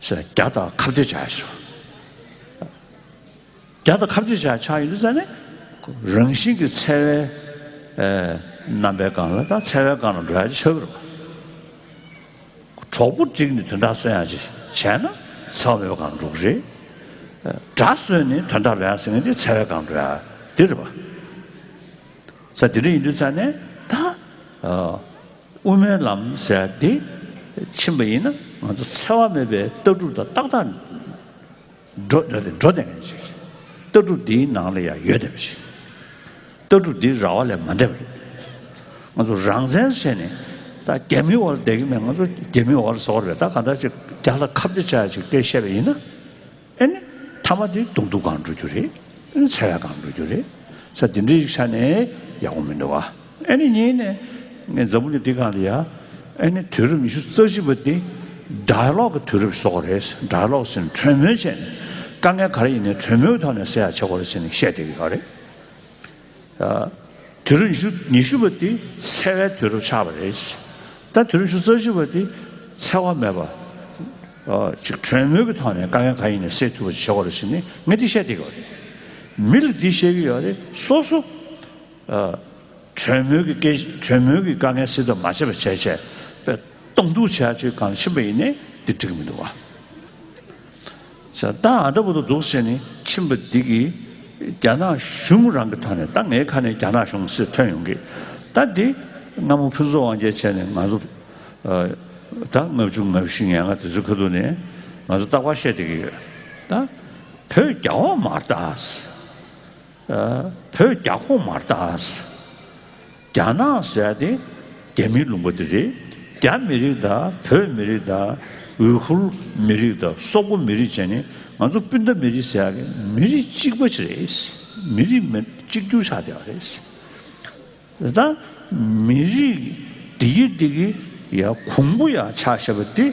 ཟེར་རྒྱ་དང་ཁ་གཏད་བྱ་ཡ་ཞིག་རེད་བ། རྒྱ་དང་ཁ་གཏད་བྱ་ཆགས་ཡོད་དུས་ཙང་ནས་རང་བཞིན་གྱི་འཚེ་བའི་ཨེ་རྣམ་པའི་སྒང་ལ་ད་འཚེ་བའི་སྒང་ལ་འགྲོ་ཡ་ཆགས་ཀྱི་རེད་པ། གྲོགས་པོ་བསྒྲིགས་ནས་དོན་དག་བཟོ་ཡ་ཅིག་བྱས་ན་འཚེ་བ་མེད་པའི་སྒང་ལ་འགྲོ་གི་རེད། དགྲ་བཟོས་ནས་དོན་དག་ལོན་ཡ་ཟེར་མཁན་དེ་འཚེ་བའི་སྒང་འགྲོ་ཡ་དེ་རེད་པ། ས་དེ་འདྲ་ཡིན་དུས་ཙང་ནས་ད་ཨ་དབུ་མའི་ལམ་ཟེར་ཡ་དེ་ཕྱིན་པ་ཡིན་ན་ང་ཚོ་འཚེ་བ་མེད་པའི་ལྟ་གྲུབ་དང་ཏག་ཏག་འགྲོ་བསྡད་འགྲོ་བསྡད་མཁན་ཞིག་ལྟ་གྲུབ་འདིའི་ནང་ལ་ཡང་ཡོད་བསྡད་པ་ཞིག་ལྟ་གྲུབ་འདི་ར་བ་ལས་མ་འདས་པ་རེད། ང་ཚོ་རང་བཙན་བྱས་ནས་ད་རྒྱ་མིའི་འོག་ལ་བསྡད་ཀྱི་མེད། ང་ཚོ་རྒྱ་མིའི་འོག་ལ་ཟོག་རེད། ད་གང་ལྟར་ཅིག་རྒྱ་ལ་ཁ་གཏད་བྱ་ཡ་ཅིག་སྐད་བཤད་པ་ཡིན་ན། ཨེ་ནི་མཐའ་མ་དེ་གདོང་ཐུག་སྒང་འགྲོ་རྒྱུ་རེད། ཨེ་ནི་འཚེ་བའི་སྒང་འགྲོ་རྒྱུ་རེད། ས་དེ་འདྲའི་ཆ་ནས་ཡག་པོ་མི་འདུག་བ། ཨེ་ནི་གཉིས་ནས་ངས་འཛམ་བུ་གླིང་འདི་སྒང་ལ་ཡ་ཨེ་ནི་དུས་རབས་ཉི་ཤུ་རྩ་གཅིག་པ་འདི་ཌའི་ལོག་གི་དུས་རབས་སུ་གཏོགས་རེད། ཌའི་ལོག་ཟེར་ནས་གྲོས་མོལ་བྱས་ནས་དཀའ་ངལ་ག་རེ་ཡིན་ནའི་གྲོས་མོལ་ཐོག་ནས་སེལ་ཡ་བྱེད་དགོས་རེད་ཟེར་ནས་བཤད་བསྡད་ཀྱི་ཡོད་རེད། ཨ། དུས་རབས་ཉི་ཤུ་ཉི་ཤུ་པ་འདི་འཚེ་བའི་དུས་རབས་ཆགས་པ་རེད། ད་དུས་རབས་ཉི་ཤུ་རྩ་གཅིག་པ་འདི་འཚེ་བ་མེད་པ། ཨ། ཅིག་གྲོས་མོལ་གྱི་ཐོག་ནས་དཀའ་ངལ་གང་ཡིན་ནའི་སེལ་ཐུབ་པ་ཞིག་བྱེད་དགོས་རེད་ཟེར་ནས་ངས་འདི་བཤད་བསྡད་ཀྱི་ཡོད་རེད། མི་ལ་འདི་བཤད་ཀྱི་ཡོད་རེད། སོ་སོ། ཨ། གྲོས་མོལ་གྱི་སྐད་གྲོས་མོལ་གྱི་དཀའ་ངལ་སེལ་ཐབས་མ་བྱས་པ་བྱས་བྱས་པའི་གདོང་ཐུག་བྱས་ཅིག་གང་ཕྱིན་པ་ཡིན་ནའི་འདི་འགྲིག་གི་མི་འདུག་བ། ཟེར་ད་ཨ་འདྲ་པོ་འདུག་འདུག་ཟེར་ནས་ཕྱིན་པ་འདི་གིས་རྒྱ་ནག་གཞུང་རང་གི་ཐོག་ནས་ད་ངའི་ཁ་ནས་རྒྱ་ནག་གཞུང་ཟེར་ཐོན་ཡོང་གི། ད་འདི་སྔ་མོ་ཕུན་ཚོགས་དབང་རྒྱལ་བྱས་ནས་ང་ཚོ་ཨ་ད་ལྔ་བཅུ་ང་བཞི་ང་ལྔ་དེ་ཚོའི་ཁ་ཐུག་ནས་ང་ཚོ་རྟག་པར་བཤད་བསྡད་ཀྱི་ཡོད། ད་བོད་རྒྱ་འོག་མ་རེད་ད། ཨ། བོད་རྒྱ་ཁོངས་མ་རེད་ད། རྒྱ་ནག་ཟེར་ཡ་དེ་རྒྱ་མིའི་ལུང་པ་དེ་རེད། རྒྱ་མི་རིགས་དང་བོད་མི་རིགས་དང་ཝུའི་ཁུར་མི་རིགས་དང་སོག་པོ་མི་རིགས་བྱས་ནས་ང་ཚོ་སྤུན་ཟླ་མི་རིགས་ཟེར་ཡ་གི་མི་རིགས་གཅིག་པ་ཞིག་རེད། མི་རིགས་མི་གཅིག་གྱུར་ཆགས་བསྡད་པ་རེད། ད་མི་རིགས་འདི་གི་འདི་གི་ཡ་གོང་བུ་ཡ་ཆགས་བཞག་པ་འདི་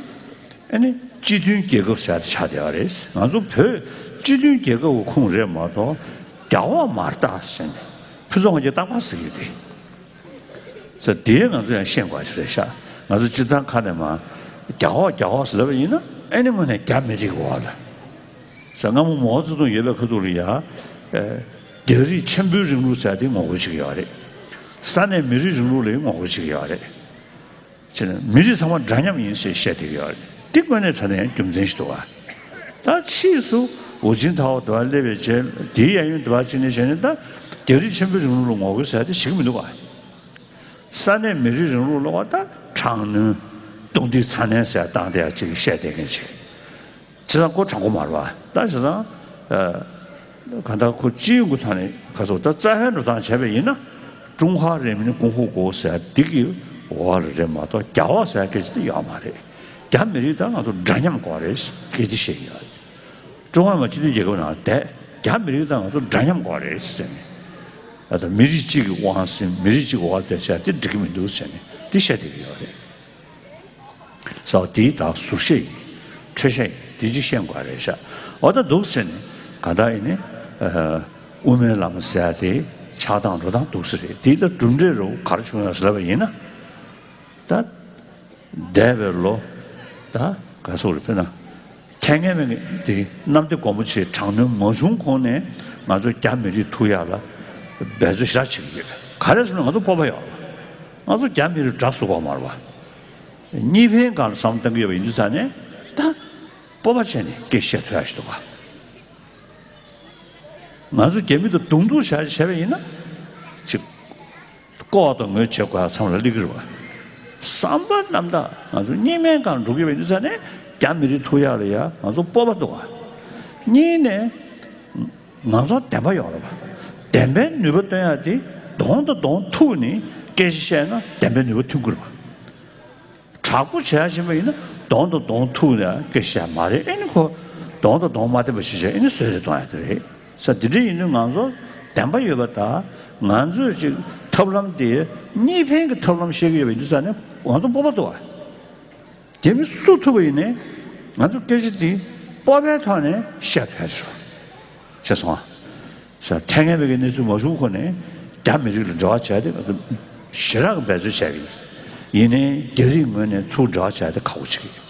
ཨ་ནི་སྤྱི་མཐུན་རྒྱལ་ཁབ་ཟེར་ཡ་དེ་ཆགས་བསྡད་པ་རེད། ང་ཚོ་བོད་སྤྱི་མཐུན་རྒྱལ་ཁབ་ཀྱི་ཁོངས་རེད་མ་གཏོགས་རྒྱ་འོག་མ་རེད་ད་ཟེར་ནས་ཕུན་ཚོགས་དབང་རྒྱལ་རྟག་པར་ཟེར་གྱི་ཡོད་རེད། ཟེར་དེ་ང་ཚོ་ཡང་ཤེས་དགོས་ཞིག་རེད་ཤག་ང་ཚོ་སྤྱིར་བཏང་ཁ་ནས་མ་རྒྱ་འོག་རྒྱ་འོག་ཟེར་ལབ་པ་ཡིན་ན་ཨ་ནི་དངོས་གནས་རྒྱ་མི་རིགས་འོག་ལ། ཟེར་སྔ་མོ་མའོ་ཙེ་ཏུང་ཡོད་པའི་ཁ་ཐུག་ལ་ཡ། ཨེ། རྒྱ་རིགས་ཆེན་པོའི་རིང་ལུགས་ཟེར་ཡ་དེ་ངོ་རྒོལ་བྱེད་ཀྱི་ཡོད་རེད། ས་གནས་མི་རིགས་རིང་ལུགས་ལ་ཡང་ངོ་རྒོལ་བྱེད་ཀྱི་ཡོད་རེད། བྱས་ན་མི་རིགས་ཚང་མ་འདྲ་མཉམ་ཡིན་ཟེར་བཤད་བསྡད་ཀྱི་ཡོད་རེད། འདི་དངོས་གནས་དྲང་གནས་ཡང་རྒྱུ་མཚན་ཞིག་འདུག་བ། ད་ཕྱིས་སུ་ཧུའུ་ཅིན་ཐའོ་དེ་བ་སླེབས་པའི་རྗེས་དེའི་གཡས་གཡོན་དེ་བ་གཅིག་ནས་བྱས་ནས་ད་རྒྱ་རིགས་ཆེན་པོའི་རིང་ལུགས་ལ་ངོ་རྒོལ་ཟེར་ཡ་དེ་བྱེད་ཀྱི་མི་འདུག་བ། ས་གནས་མི་རིགས་རིང་ལུགས་ལ་བ་ད་དྲག་གནོན་གཏོང་དུས་ཚ་ནན་ཟེར་ཡ་བཏང་བསྡད་ཡ་གཅིག་བཤད་བསྡད་མཁན་ཅིག་བྱས་ཙང་ཁོ་དྲང་པོ་མ་རེད་བ། ད་བྱས་ཙང་། ཨ། གང་ལྟར་ཁོ་སྤྱི་ཡོངས་ཀྱི་ཐོག་ནས་ཁ་སོ་ད་རྩ་བའི་འགྲོ་སྟངས་བྱས་པ་ཡིན་ན། ཀྲུང་ཧྭ་རིན་མིན་གོང་འོག་ཟེར་འདི་གི་འོག་ལ་རེད་མ་གཏོགས་རྒྱ་འོག་ཟེར་སྐད་ཆ་དེ་ཡོད་མ་རེད། རྒྱ་མི་རིགས་དང་ང་ཚོ་འདྲ་མཉམ་དགོས་རེད་སྐད་ཆ་བཤད་ཀྱི་ཡོད་རེད། ཀྲུང་ཧྭ་མི་དམངས་སྤྱི་མཐུན་རྒྱལ་ཁབ་ནང་བསྡད་རྒྱ་མི་རིགས་དང་ང་ཚོ་འདྲ་མཉམ་དགོས་རེད་ཟེར་ནས། ད་ལྟ་མི་རིགས་གཅིག་གི་དབང་ཟིན་མི་རིགས་གཅིག་གི་འོག་ལ་བསྡད་བྱས་དེ་འགྲིག་གི་མི་འདུག་ཟེར་ནས་དེ་བཤད་བསྡད་ཀྱི་ཡོད་རེད། ས་བ་དེའི་དག་ཟུར་བཤད་ཡིན། འཕྲོས་བཤད་ཡིན། དེ་གཅིག་ཤེས་དགོས་རེད་ཤག་འོ་ད་འདུག་ཟེར་ནས་གང་ལྟར་ཡིན་ནའི་དབུ་མའི་ལམ་ཟེར་ཡ་དེ་ཆགས་སྟངས་འགྲོ་སྟངས་འདུག་ས་རེད། དེའི་ད་གྲུབ་འབྲས་རུ་ག་རེ་བྱུང་ཡོད་ཟེར་ལབ་པ་ཡིན་ན། ད་འདས་པའི་ལོ་ད་ག་སོགས་རེད། དཔེར་ན་ཐལ་ངན་མེད་དེ་གནམ་བདེ་སྒོ་མོ་ཆེའི་དྲག་གནོན་མ་བྱུང་གོང་ནས་ང་ཚོ་རྒྱ་མི་རིགས་ཐུག་ཡག་ལ་འབད་རྩོལ་ཞེ་དྲག་བྱེད་ཀྱི་ཡོད། ག་རེ་ཟེར་ན་ང་ཚོ་སྤོབས་པ་ཡོད་རེད་བ། ང་ཚོ་རྒྱ་མི་རིགས་དགྲ་བཟོ་དགོས་མ་རེད་བ། གཉིས་ཕན་སྒང་ལ་བསམ་བློ་གཏང་གི་ཡོད་པ་ཡིན་དུས་ཙང་ནས་ད་སྤོབས་པ་བྱས་ནས་སྐད་བཤད་ཐུབ་ཡག་ཞིག་འདུག་བ། ང་ཚོ་རྒྱ་མི་དང་གདོང་ཐུག་བྱ་བྱས་པ་ཡིན་ན་ཅིག་ལྐོག་དང་ངོས་བྱེད་དགོས་ཡག་མཚམས་ལ་སླེབས་ཀྱི་རེད་བ། བསམ་པ་རྣམ་དག་ང་ཚོ་གཉིས་སྨན་གང་འགྲོ་གི་བའི་ནུས་ས་ནས་རྒྱ་མི་རིགས་ཐུག་ཡག་ལ་ཡ་ང་ཚོ་སྤོབས་པ་འདུག་བ། གཉིས་ནས་ང་ཚོ་བདེན་པ་ཡོད་རེད་བ། བདེན་པའི་ནུས་པ་སྟོན་ཡག་དེ་གདོང་དང་གདོང་ཐུག་ནས་སྐད་ཆ་བཤད་ན་བདེན་པའི་ནུས་པ་ཐོན་གྱི་རེད་བ། དྲག་པོ་བྱས་བཞིན་པ་ཡིན་ན་གདོང་དང་གདོང་ཐུག་ནས་སྐད་ཆ་བཤད་མ་རེད། ཨེ་ནི་ཁོ་གདོང་དང་གདོང་མ་བསྟན་པ་ཞིག་བྱས་ཨེ་ནི་བཟོད་རེ་གཏོང་ཡག་དེ་རེད། ས་འདི་འདྲ་ཡིན་དུས་ང་ཚོ་བདེན་པ་ཡོད་པ་དང་ང་ཚོས་ཅིག་ཐབས་ལམ་དེ་གཉིས་ཕན་གྱི་ཐབས་ལམ་བཤད་ཀྱི་ཡོད་པ་ཡིན་དུས་ས་ནས་ང་ཚོ་སྤོབས་པ་འདུག་བ། རྒྱ་མི་སུ་ཐུག་པ་ཡིན་ནའི་ང་ཚོ་སྐད་ཆ་དེ་སྤོབས་པའི་ཐོག་ནས་བཤད་ཐུབ་ཡག་ཞིག་བྱས་སོང་ཨ། ས་ཐལ་ངན་པའི་གི་གནས་ཚུལ་མ་བྱུང་གོང་ནས་རྒྱ་མི་རིགས་ལ་འབྲེལ་བ་བྱས་ཏེ་ང་ཚོ་ཞེ་དྲག་གི་འབད་རྩོལ་བྱས་ཀྱི་ཡིན། ཡིན་ནའི་རྒྱ་རིགས་ངོས་ནས་ཚུར་འབྲེལ་བ་བྱས་ཏེ་ཁག་པོ་བྱེད་ཀྱི་ཡིན།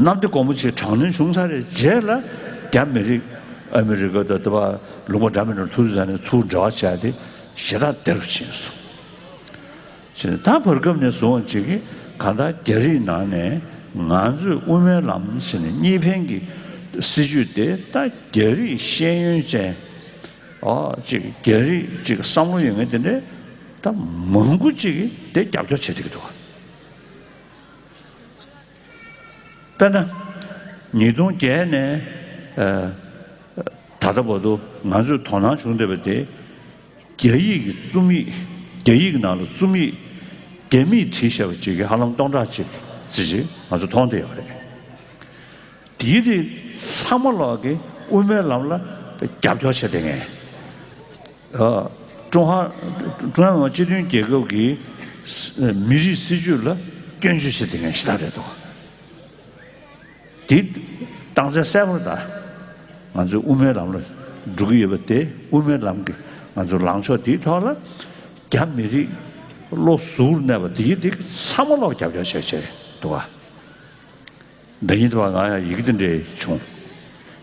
གནམ་བདེ་སྒོ་མོ་ཆེའི་དྲག་གནོན་བྱུང་ཚར་བའི་རྗེས་ལ་རྒྱ་མི་རིགས་ཨ་མི་རི་ཀ་དང་དེ་བ་ལུང་པ་འདྲ་མི་འདྲ་ཐུག་ཚར་ནས་ཚུར་འབྲེལ་བ་བྱས་ཏེ་ཞེ་དྲག་བདེ་རུ་ཕྱིན་སོང་། ཅེས་ད་བར་སྐབས་ནས་བཟུང་ཅིག་གིས་གང་ལྟར་རྒྱ་རིགས་ནང་ནས་ང་ཚོས་དབུ་མའི་ལམ་ཟེར་ནས་གཉིས་ཕན་གྱི་སྲིད་བྱུས་དེ་ད་རྒྱ་རིགས་ཤེས་ཡོན་ཅན་ཨོ་ཅིག་རྒྱ་རིགས་ཅིག་བསམ་བློ་ཡོད་མཁན་དེ་འདྲས་ད་མང་པོ་ཅིག་གིས་དེ་རྒྱབ་སྐྱོར་བྱེད་བསྡད་ཀྱི་འདུག་དཔེར་ན། ཉིས་སྟོང་བརྒྱད་ནས་ཨ་ད་ལྟ་བར་དུ་ང་ཚོས་དོ་སྣང་བྱུང་བསྡད་པ་དེ་རྒྱ་ཡིག་གི་རྩོམ་ཡིག་རྒྱ་ཡིག་ནང་ལ་རྩོམ་ཡིག་རྒྱ་མིས་བྲིས་བཞག་པ་ཅིག་གི་ཧ་ལམ་སྟོང་ཕྲག་གཅིག་ཙམ་ཅིག་ང་ཚོ་མཐོང་བསྡད་ཡོད་རེད། དེའི་རིགས་ཚང་མ་ལོག་གི་དབུ་མའི་ལམ་ལ་རྒྱབ་སྐྱོར་བྱས་བསྡད་མཁན། ཨ། ཀྲུང་ཧྭ་ཀྲུང་ཧྭ་མི་དམངས་སྤྱི་མཐུན་རྒྱལ་ཁབ་ཀྱི་ས་མི་རིགས་སྲིད་བྱུས་ལ་སྐྱོན་བརྗོད་བྱེད་མཁན་ཞེ་དྲག་རེད་འདུག་དེ་རྟགས་མཚན་གསལ་པོ་རེད་ད། ང་ཚོས་དབུ་མའི་ལམ་ལ་འགྲོ་གི་ཡོད་པ་དེ་དབུ་མའི་ལམ་གྱི་ང་ཚོའི་ལངས་ཕྱོགས་དེའི་ཐོག་ལ་རྒྱ་མི་རིགས་བློ་གཟུར་གནས་པ་དེ་དེ་ཚང་མ་ལོག་རྒྱབ་སྐྱོར་བྱས་བྱས་འདུག་ག་ཟླ་ཉིན་དུ་བ་ང་ཡང་ཡི་གེ་དེ་འདྲས་བྱུང་།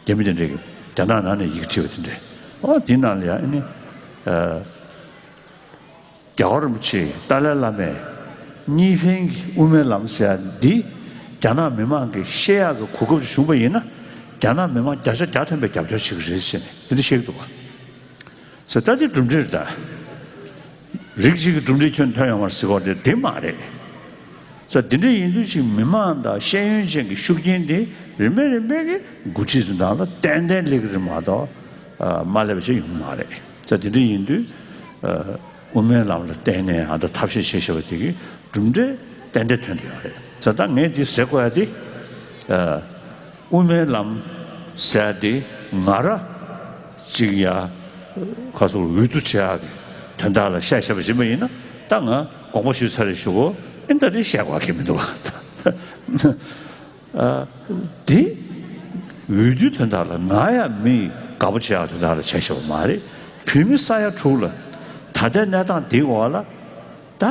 རྒྱ་མི་དེ་འདྲས་ཀྱིས་རྒྱ་ནག་ནང་ནས་ཡི་གེ་བྲིས་པ་དེ་འདྲས། ཨོ་དེའི་ནང་ལ་ཡང་ཨ་ནི། ཨ། རྒྱལ་བ་རིན་པོ་ཆེ་ཏཱ་ལའི་བླ་མས་གཉིས་ཕན་གྱི་དབུ་མའི་ལམ་ཟེར་ཡ་འདི་རྒྱ་ནག་མི་མང་གིས་ཤེས་ཡག་གི་གོ་སྐབས་ཤིག་བྱུང་བ་ཡིན་ན་རྒྱ་ནག་མི་མང་བརྒྱ་ཆ་བརྒྱ་ཐམ་པས་རྒྱབ་སྐྱོར་བྱེད་ཀྱི་རེད་ཟེར་ནས་དེ་འདྲ་བཤད་ཀྱི་འདུག་ག་ས་ད་དེ་གྲུབ་འབྲས་རེད་ད། རིགས་གཅིག་གི་གྲུབ་འབྲས་ཁྱོན་ཐོན་ཡོང་བར་ཟེར་བ་དེ་དེ་མ་རེད། ས་འདི་འདྲ་ཡིན་དུས་ཅིག་མི་མང་དང་ཤེས་ཡོན་ཅན་གྱི་ཤུགས་རྐྱེན་དེ་རིམ་པས་རིམ་པས་ཀྱི་འགོ་ཁྲིད་ཚོའི་ནང་ལ་ཏན་ཏན་སླེབས་ཀྱི་རེད་མ་གཏོགས་མ་སླེབས་པ་ཅིག་ཡོང་གི་མ་རེད། ས་འདི་འདྲ་ཡིན་དུས་དབུ་མའི་ལམ་ལ་བརྟེན་ནས་ཨ་ད་ཐབས་ཤེས་བྱེད་བཞིན་པ་དེ་གི་གྲུབ་འབྲས་ཏན་ཏན་ཐོན་བསྡད་ཡོད་རེད། ས་ད་ངས་འདི་ཟེར་དགོས་ཡ་དེ། དབུ་མའི་ལམ་ཟེར་ཡ་དེ་ང་ར་གཅིག་ཡ་ཁ་སོ་འོས་བསྡུ་བྱེད་ཡག་གི་དོན་དག་ལ་བཤད་བཤད་པ་ཡིན་པ་ཡིན་ན་ད་ང་དགོངས་པ་ཞུས་ཚར་རེད་ཞུ་གོ་ཨེ་ད་དེ་བཤད་དགོས་ཀྱི་མི་འདུག་བ། ཨ། དེ་འོས་བསྡུའི་དོན་དག་ལ་ང་ཡ་མི་དགའ་པོ་བྱེད་ཡག་དོན་དག་ལ་བྱས་བཞག་པ་མ་རེད། བོད་མི་ས་ཡ་དྲུག་ལ་ད་ལྟའི་གནས་སྟངས་འདིའི་འོག་ལ། ད་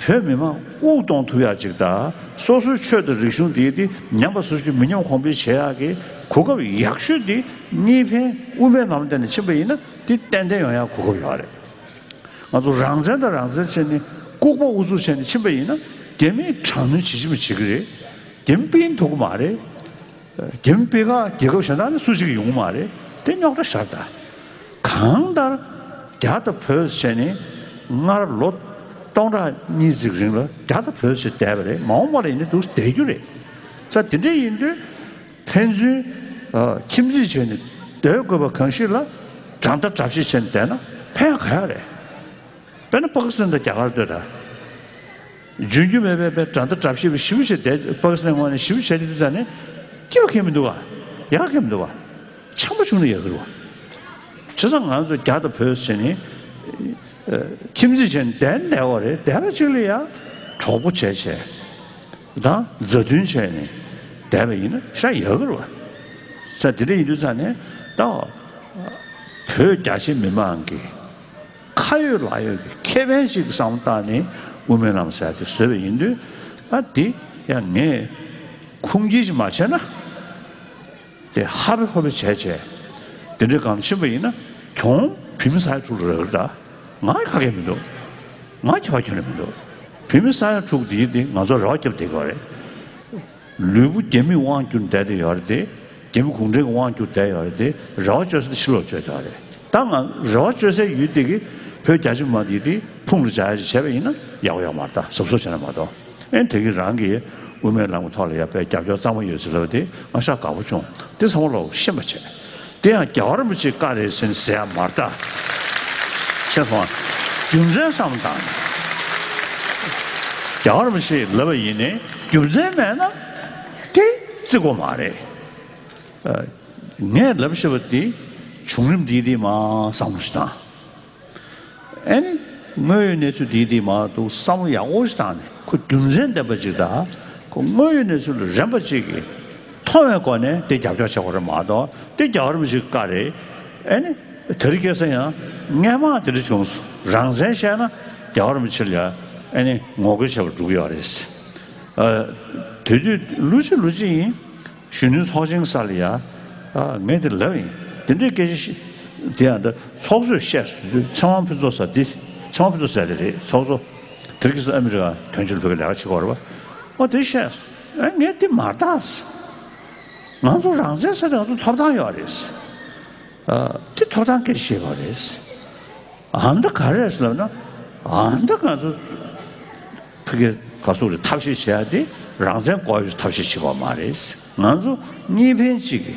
བོད་མི་མང་དབུགས་གཏོང་ཐུབ་ཡག་ཅིག་དང་སོ་སོའི་ཆོས་དང་རིག་གཞུང་དེ་དེ་ཉམས་པ་སོར་ཆུད་མི་ཉམས་གོང་འཕེལ་བྱེད་ཡག་གི་གོ་སྐབས་ཡག་ཤོས་དེ་གཉིས་ཕན་དབུ་མའི་ལམ་བརྟེན་ནས་ཕྱིན་པ་ཡིན་ན་དེ་ཏན་ཏན་ཡོང་ཡག་གོ་སྐབས་ཡོད་རེད། ང་ཚོ་རང་བཙན་དང་རང་བཙན་བྱས་ནས་ལྐུགས་པ་ཨུ་ཚུགས་བྱས་ནས་ཕྱིན་པ་ཡིན་ན་རྒྱ་མིས་དྲག་གནོན་བྱེད་ཀྱི་མི་བྱེད་ཀྱི་རེད། རྒྱ་མི་སྤེལ་ཐུབ་ཀྱི་མ་རེད། རྒྱ་མི་སྤེལ་ཁག་རྒྱལ་ཁབ་གཞན་དག་ནས་སུ་ཞིག་ཡོང་གི་མ་རེད། དེ་རྙོག་དྲ་ཤར་ཚར། གང་ལྟར་རྒྱ་དང་བོད་བྱས་ནས་སྔར་ལོ་སྟོང་ཕྲག་གཉིས་ཙམ་རིང་ལ་རྒྱ་དང་བོད་ཟེར་བསྡད་པ་རེད། མ་འོངས་པ་ལ་ཡིན་ན་འདུག་བསྡད་རྒྱུ་རེད། ས་དེ་འདྲ་ཡིན་དུས་ཕན་ཚུན་ཨ་ཁྱིམ་མཚེས་བྱས་ནས་སྡོད་དགོས་པ་གང་ཞིག་ལ་དགྲ་ཟླ་དགྲ་བཤེས་བྱས་ནས་བསྡད་ན་ཕན་ཡག་ག་ཡག་རེད། དཔེར་ན་པ་ཀི་སི་ཐན་དང་རྒྱ་གར་ལྟོས་དང་། འཇོན་རྒྱུ་མེད་པའི་དཔེ་དགྲ་ཟླ་དགྲ་བཤེས་པ་ཞེ་པོ་ཅིག་བསྡད་པ་ཀི་སི་ཐན་ངོས་ནས་ཞེ་པོ་ཅིག་བྱས་དུས་ཙང་ནས་སྐྱིད་པ་ཁེལ་མི་འདུག་ག་ཡག་ཁེལ་མི་འདུག་ག་འཆམ་པོ་བྱུང་ན་ཡག་གི་རེད་བ། བྱས་ཙང་ང་ཚོ་རྒྱ་དང་བོད་ཟེར་ནས་ ཁྱིམ་མཚེས་བྱས་ནས་བསྡད་བསྡད་པ་རེད། བསྡད་པ་གཅིག་ལ་ཡང་གྲོགས་པོ་བྱས་བྱས་དང་མཛའ་མཐུན་བྱས་ནས་བསྡད་པ་ཡིན་ན་ཤ་ཡག་གི་རེད་བ། ས་དེ་འདྲ་ཡིན་དུས་ཙང་ནས་ད་བོད་རྒྱ་ཆེ་མི་མང་གི་ཁ་ཡོད་ལག་ཡོད་ཀྱི་ཁེ་ཕན་ཞིག་བསམ་བློ་བཏང་ནས་དབུ་མའི་ལམ་ཟེར་དེ་བཟོས་པ་ཡིན་དུས། ཨ་དེ་ཡང་ངས་ཁུངས་སྐྱེལ་ཞིག་མ་བྱས་ན། དེ་ཧ་པེ་ཧོ་པེ་བྱས་བྱས་དེ་འདྲའི་སྒང་ཕྱིན་པ་ཡིན་ན་གྱོང་བོད་མི་ས་ཡ་དྲུག་ལ་རག་གི་རེད། ད་ང་ཁ་སྐད་མི་འདུག་ང་ཁྱད་པར་ཁྱོན་ནས་མི་འདུག་བོད་མི་ས་ཡ་དྲུག་དེ་དེ་ང་ཚོ་རེ་བ་བརྒྱབ་བསྡད་ཀྱི་ཡོད་རེད། ལུས་པོ་རྒྱ་མིས་དབང་བསྒྱུར་བསྡད་དེ་ཡོད་རེད་དེ། རྒྱ་མི་གུང་ཁྲན་གྱིས་དབང་བསྒྱུར་བསྡད་ཡོད་རེད་དེ། རེ་བ་བཅོལ་ས་དེ་ཕྱི་ལོགས་བཅོལ་བསྡད་ཡོད་རེད། ད་ང་རེ་བ་བཅོལ་སའི་ཡུལ་དེ་གི་བོད་རྒྱ་ཆེ་མི་མང་དེ་དེ་ཕུང་ལ་བྱ་ཡ་ཞིག་བྱས་པ་ཡིན་ན་ཡག་པོ་ཡོད་མ་རེད། ད་གཟབ་གཟབ་བྱས་ན་མ་གཏོགས། ཨེ་དེ་གི་རང་གི་དབུ་མའི་ལམ་གྱི་ཐོག་ལ་ཡ་དཔེ་རྒྱབ་སྐྱོར་གཙང་མ་ཡོད་ཟེར་ལབ་དེ་ང་ཤ་དགའ་པོ་བྱུང་། དེ་ཚང་མ་ལོག་ཤེས་པ་བྱས། དེ་ཡང་རྒྱལ་བ་རིན་པོ་ཆེའི་བཀའ་རེད་ཟེར་ནས་ཟེར་ཡ་མ་རེད་ད། ཤེས་སོང་ཨ། རྒྱུ་མཚན་བསམ་བློ་བཏང་ནས། རྒྱལ་བ་རིན་པོ་ཆེས་ལབ་པ་ཡིན་ནའི་རྒྱུ་མཚན་མེད་ན་དེ་བརྩི་དགོས་མ་རེད། ཨ། ངས་ལབ་བཞག་པ་དེ་བྱུང་རིམ་འདི་དེ་མ་བསམ་བློ་ཞིག་བཏང་། ཨེ་ནི། དངོས་ཡོད་གནས་ཚུལ་འདིའི་སྟེང་མར་འདུག་བསམ་བློ་ཡག་པོ་ཞིག་བཏང་ནས་ཁོ་རྒྱུ་མཚན་ལྡན་པ་ཅིག་དང་། ཁོ་དངོས་ཡོད་གནས་ཚུལ་ལ་རན་པ་ཅིག་གིས་མཐོང་བའི་སྒོ་ནས་དེ་རྒྱབ་སྐྱོར་བྱེད་དགོས་རེད་མ་གཏོགས། དེ་རྒྱལ་བ་རིན་པོ་ཆེའི་བཀའ་རེད། ཨེ་ནི། དེ་རིང་ཁ་སང་ཡང་སྔས་མ་དེ་འདྲ་བྱུང་སོང་། རང་བཙན་བཤད་ན་རྒྱལ་བ་རིན་པོ་ཆེ་ལ་ཡང་ཨེ་ནི་ངོ་རྒོལ་བྱེད་པར་འགྲོ་གི་ཡོད་རེད། ཨ། དེ་དུས་ལོ་གཅིག་ལོ་གཅིག་ཡིན། གཞོན་ནུའི་ཚོགས་ཆེན་ས་ལ་ཡ། ཨ། ངས་དེ་ལབ་ཡིན། དེ་འདྲའི་སྐད་ཆ་ཞིག་དེ་ཡང་འདི་ཚོགས་གཙོས་བཤད་སོང་དུས་ཚེ་དབང་ཕུན་ཚོགས་ཟེར་འདི། ཚེ་དབང་ཕུན་ཚོགས་ཟེར་དེ་རེད། ཚོགས་གཙོ། དེ་རིང་ཁ་སང་ཨ་མི་རི་ཀ་དོན་གཅོད་ལ་ཕ་གིར་ལས་ཀ་བྱེད་ཀྱི་ཡོད་རེད་པ། ཨོ་དེ་བཤད་སོང་། ཨ། ངས་དེ་མ་རྟགས། ང་ཚོ་རང་བཙན་ཟེར་དེ་ང་ཚོ་ཐོབ་ཐང་ཡོད་རེད། ཨ། དེ་ཐོབ་ཐང་སྐད་ཆ་བཤད་པ་རེད། ཨ་འདི་ག་རེ་རེད་ཟེར་ལབ་ན། ཨ་འདི་ང་ཚོ་ཕ་གི་ག་སོག་རེ་ཐབས་ཤེས་བྱེད་ཡ་དེ་རང་བཙན་དགོས་ཡོད་ཐབས་ཤེས་བྱེད་དགོས་མ་རེད། ང་ཚོ་གཉིས་ཕན་གཅིག་གི་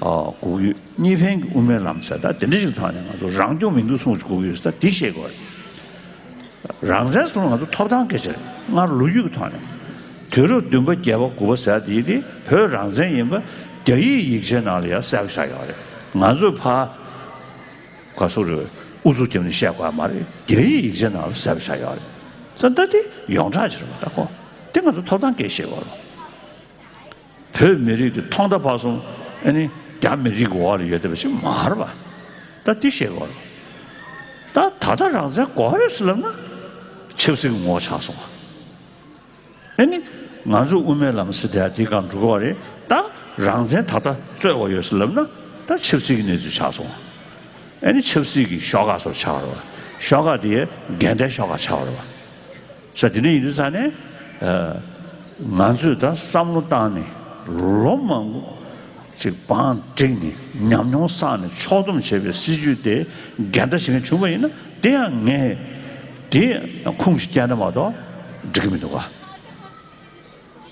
ཨ་དགོས་ཀྱི་ཡོད། གཉིས་ཕན་གྱི་དབུ་མའི་ལམ་ཟེར་ད་དེ་འདྲ་ཞིག་ཐོག་ནས་ང་ཚོ་རང་སྐྱོང་མིང་དུ་སྲུང་ཞིག་དགོས་ཀྱི་ཡོད་ཟེར་ད་དེ་བཤད་དགོས་རེད། རང་བཙན་ཟེར་ང་ཚོ་ཐོབ་ཐང་སྐད་ཆ་རེད། སྔར་ལོ་རྒྱུས་ཀྱི་ཐོག་ནས་དུས་རབས་བདུན་པ་བརྒྱད་པ་དགུ་པ་ཟེར་དེ་དེ་བོད་རང་བཙན་ཡིན་པ་རྒྱ་ཡིག་ཡིག་ཆའི་ནང་ལ་ཡང་གསལ་པོ་ཆགས་ཡོད་རེད། ང་ཚོས་ཕར་ག་སོག་རེ་ཨུ་ཚུགས་བརྒྱབ་ནས་བཤད་དགོས་མ་རེད། རྒྱ་ཡིག་ཡིག་ཆའི་ནང་ལ་གསལ་པོ་ཆགས་ཡོད་རེད། ས་ད་དེ་ཡོངས་གྲགས་ཅིག་རེད་པ། ད་ཁོ་དེ་ང་ཚོ་ཐོབ་ཐང་སྐད་ཆ་བཤད་དགོས་རེད། བོད་མི་རིགས་དེ་ཐོག་མཐའ་བར་གསུམ་ཨ་ནི་རྒྱ་མི་རིགས་འོག་ལ་ཡོད་བསྡད་པ་ཞིག་མ་རེད་པ། ད་འདི་བཤད་དགོས་རེད། ད་ད་ལྟ་རང་བཙན་དགོས་ཡོད་ཟེར་ལབ་ན་ཆབ་སྲིད་ཀྱི་ངོ་བོ་ཆགས་སོང་བ། ཨ་ནི་ང་ཚོ་དབུ་མའི་ལམ་ཟེར་དེ་དེའི་སྒང་འགྲོ་གི་ཡོད་རེད། ད་རང་བཙན་ད་ལྟ་རྩོད་དགོས་ཡོད་ཟེར་ལབ་ན་ད་ཆབ་སྲིད་ཀྱི་གནས་ཚུལ་ཆགས་སོང་བ། ཨ་ནི་ཆབ་སྲིད་ཀྱི་ཤོག་ཁག་སོགས་ཆགས་རེད་པ། ཤོག་ཁག་དེ་འགལ་ཟླའི་ཤོག་ཁག་ཆགས་རེད་པ། ས་དེ་འདྲ་ཡིན་དུས་ཙང་ནས། ཨ། ང་ཚོས་ད་བསམ་བློ་བཏང་ནས་ལོ་མང་པོ་ཅིག་བང་བསྒྲིགས་ནས་ཉམས་མྱོང་བསགས་ནས་ཕྱོགས་བསྡོམས་བྱས་པའི་སྲིད་ཇུས་དེ་འགལ་ཟླ་བྱེད་མཁན་བྱུང་བ་ཡིན་ན་དེ་ཡང་ངས་དེ་ཁུངས་ཤིག་བསྐྱལ་ན་མ་གཏོགས་འགྲིག་གི་མི་འདུག་ག།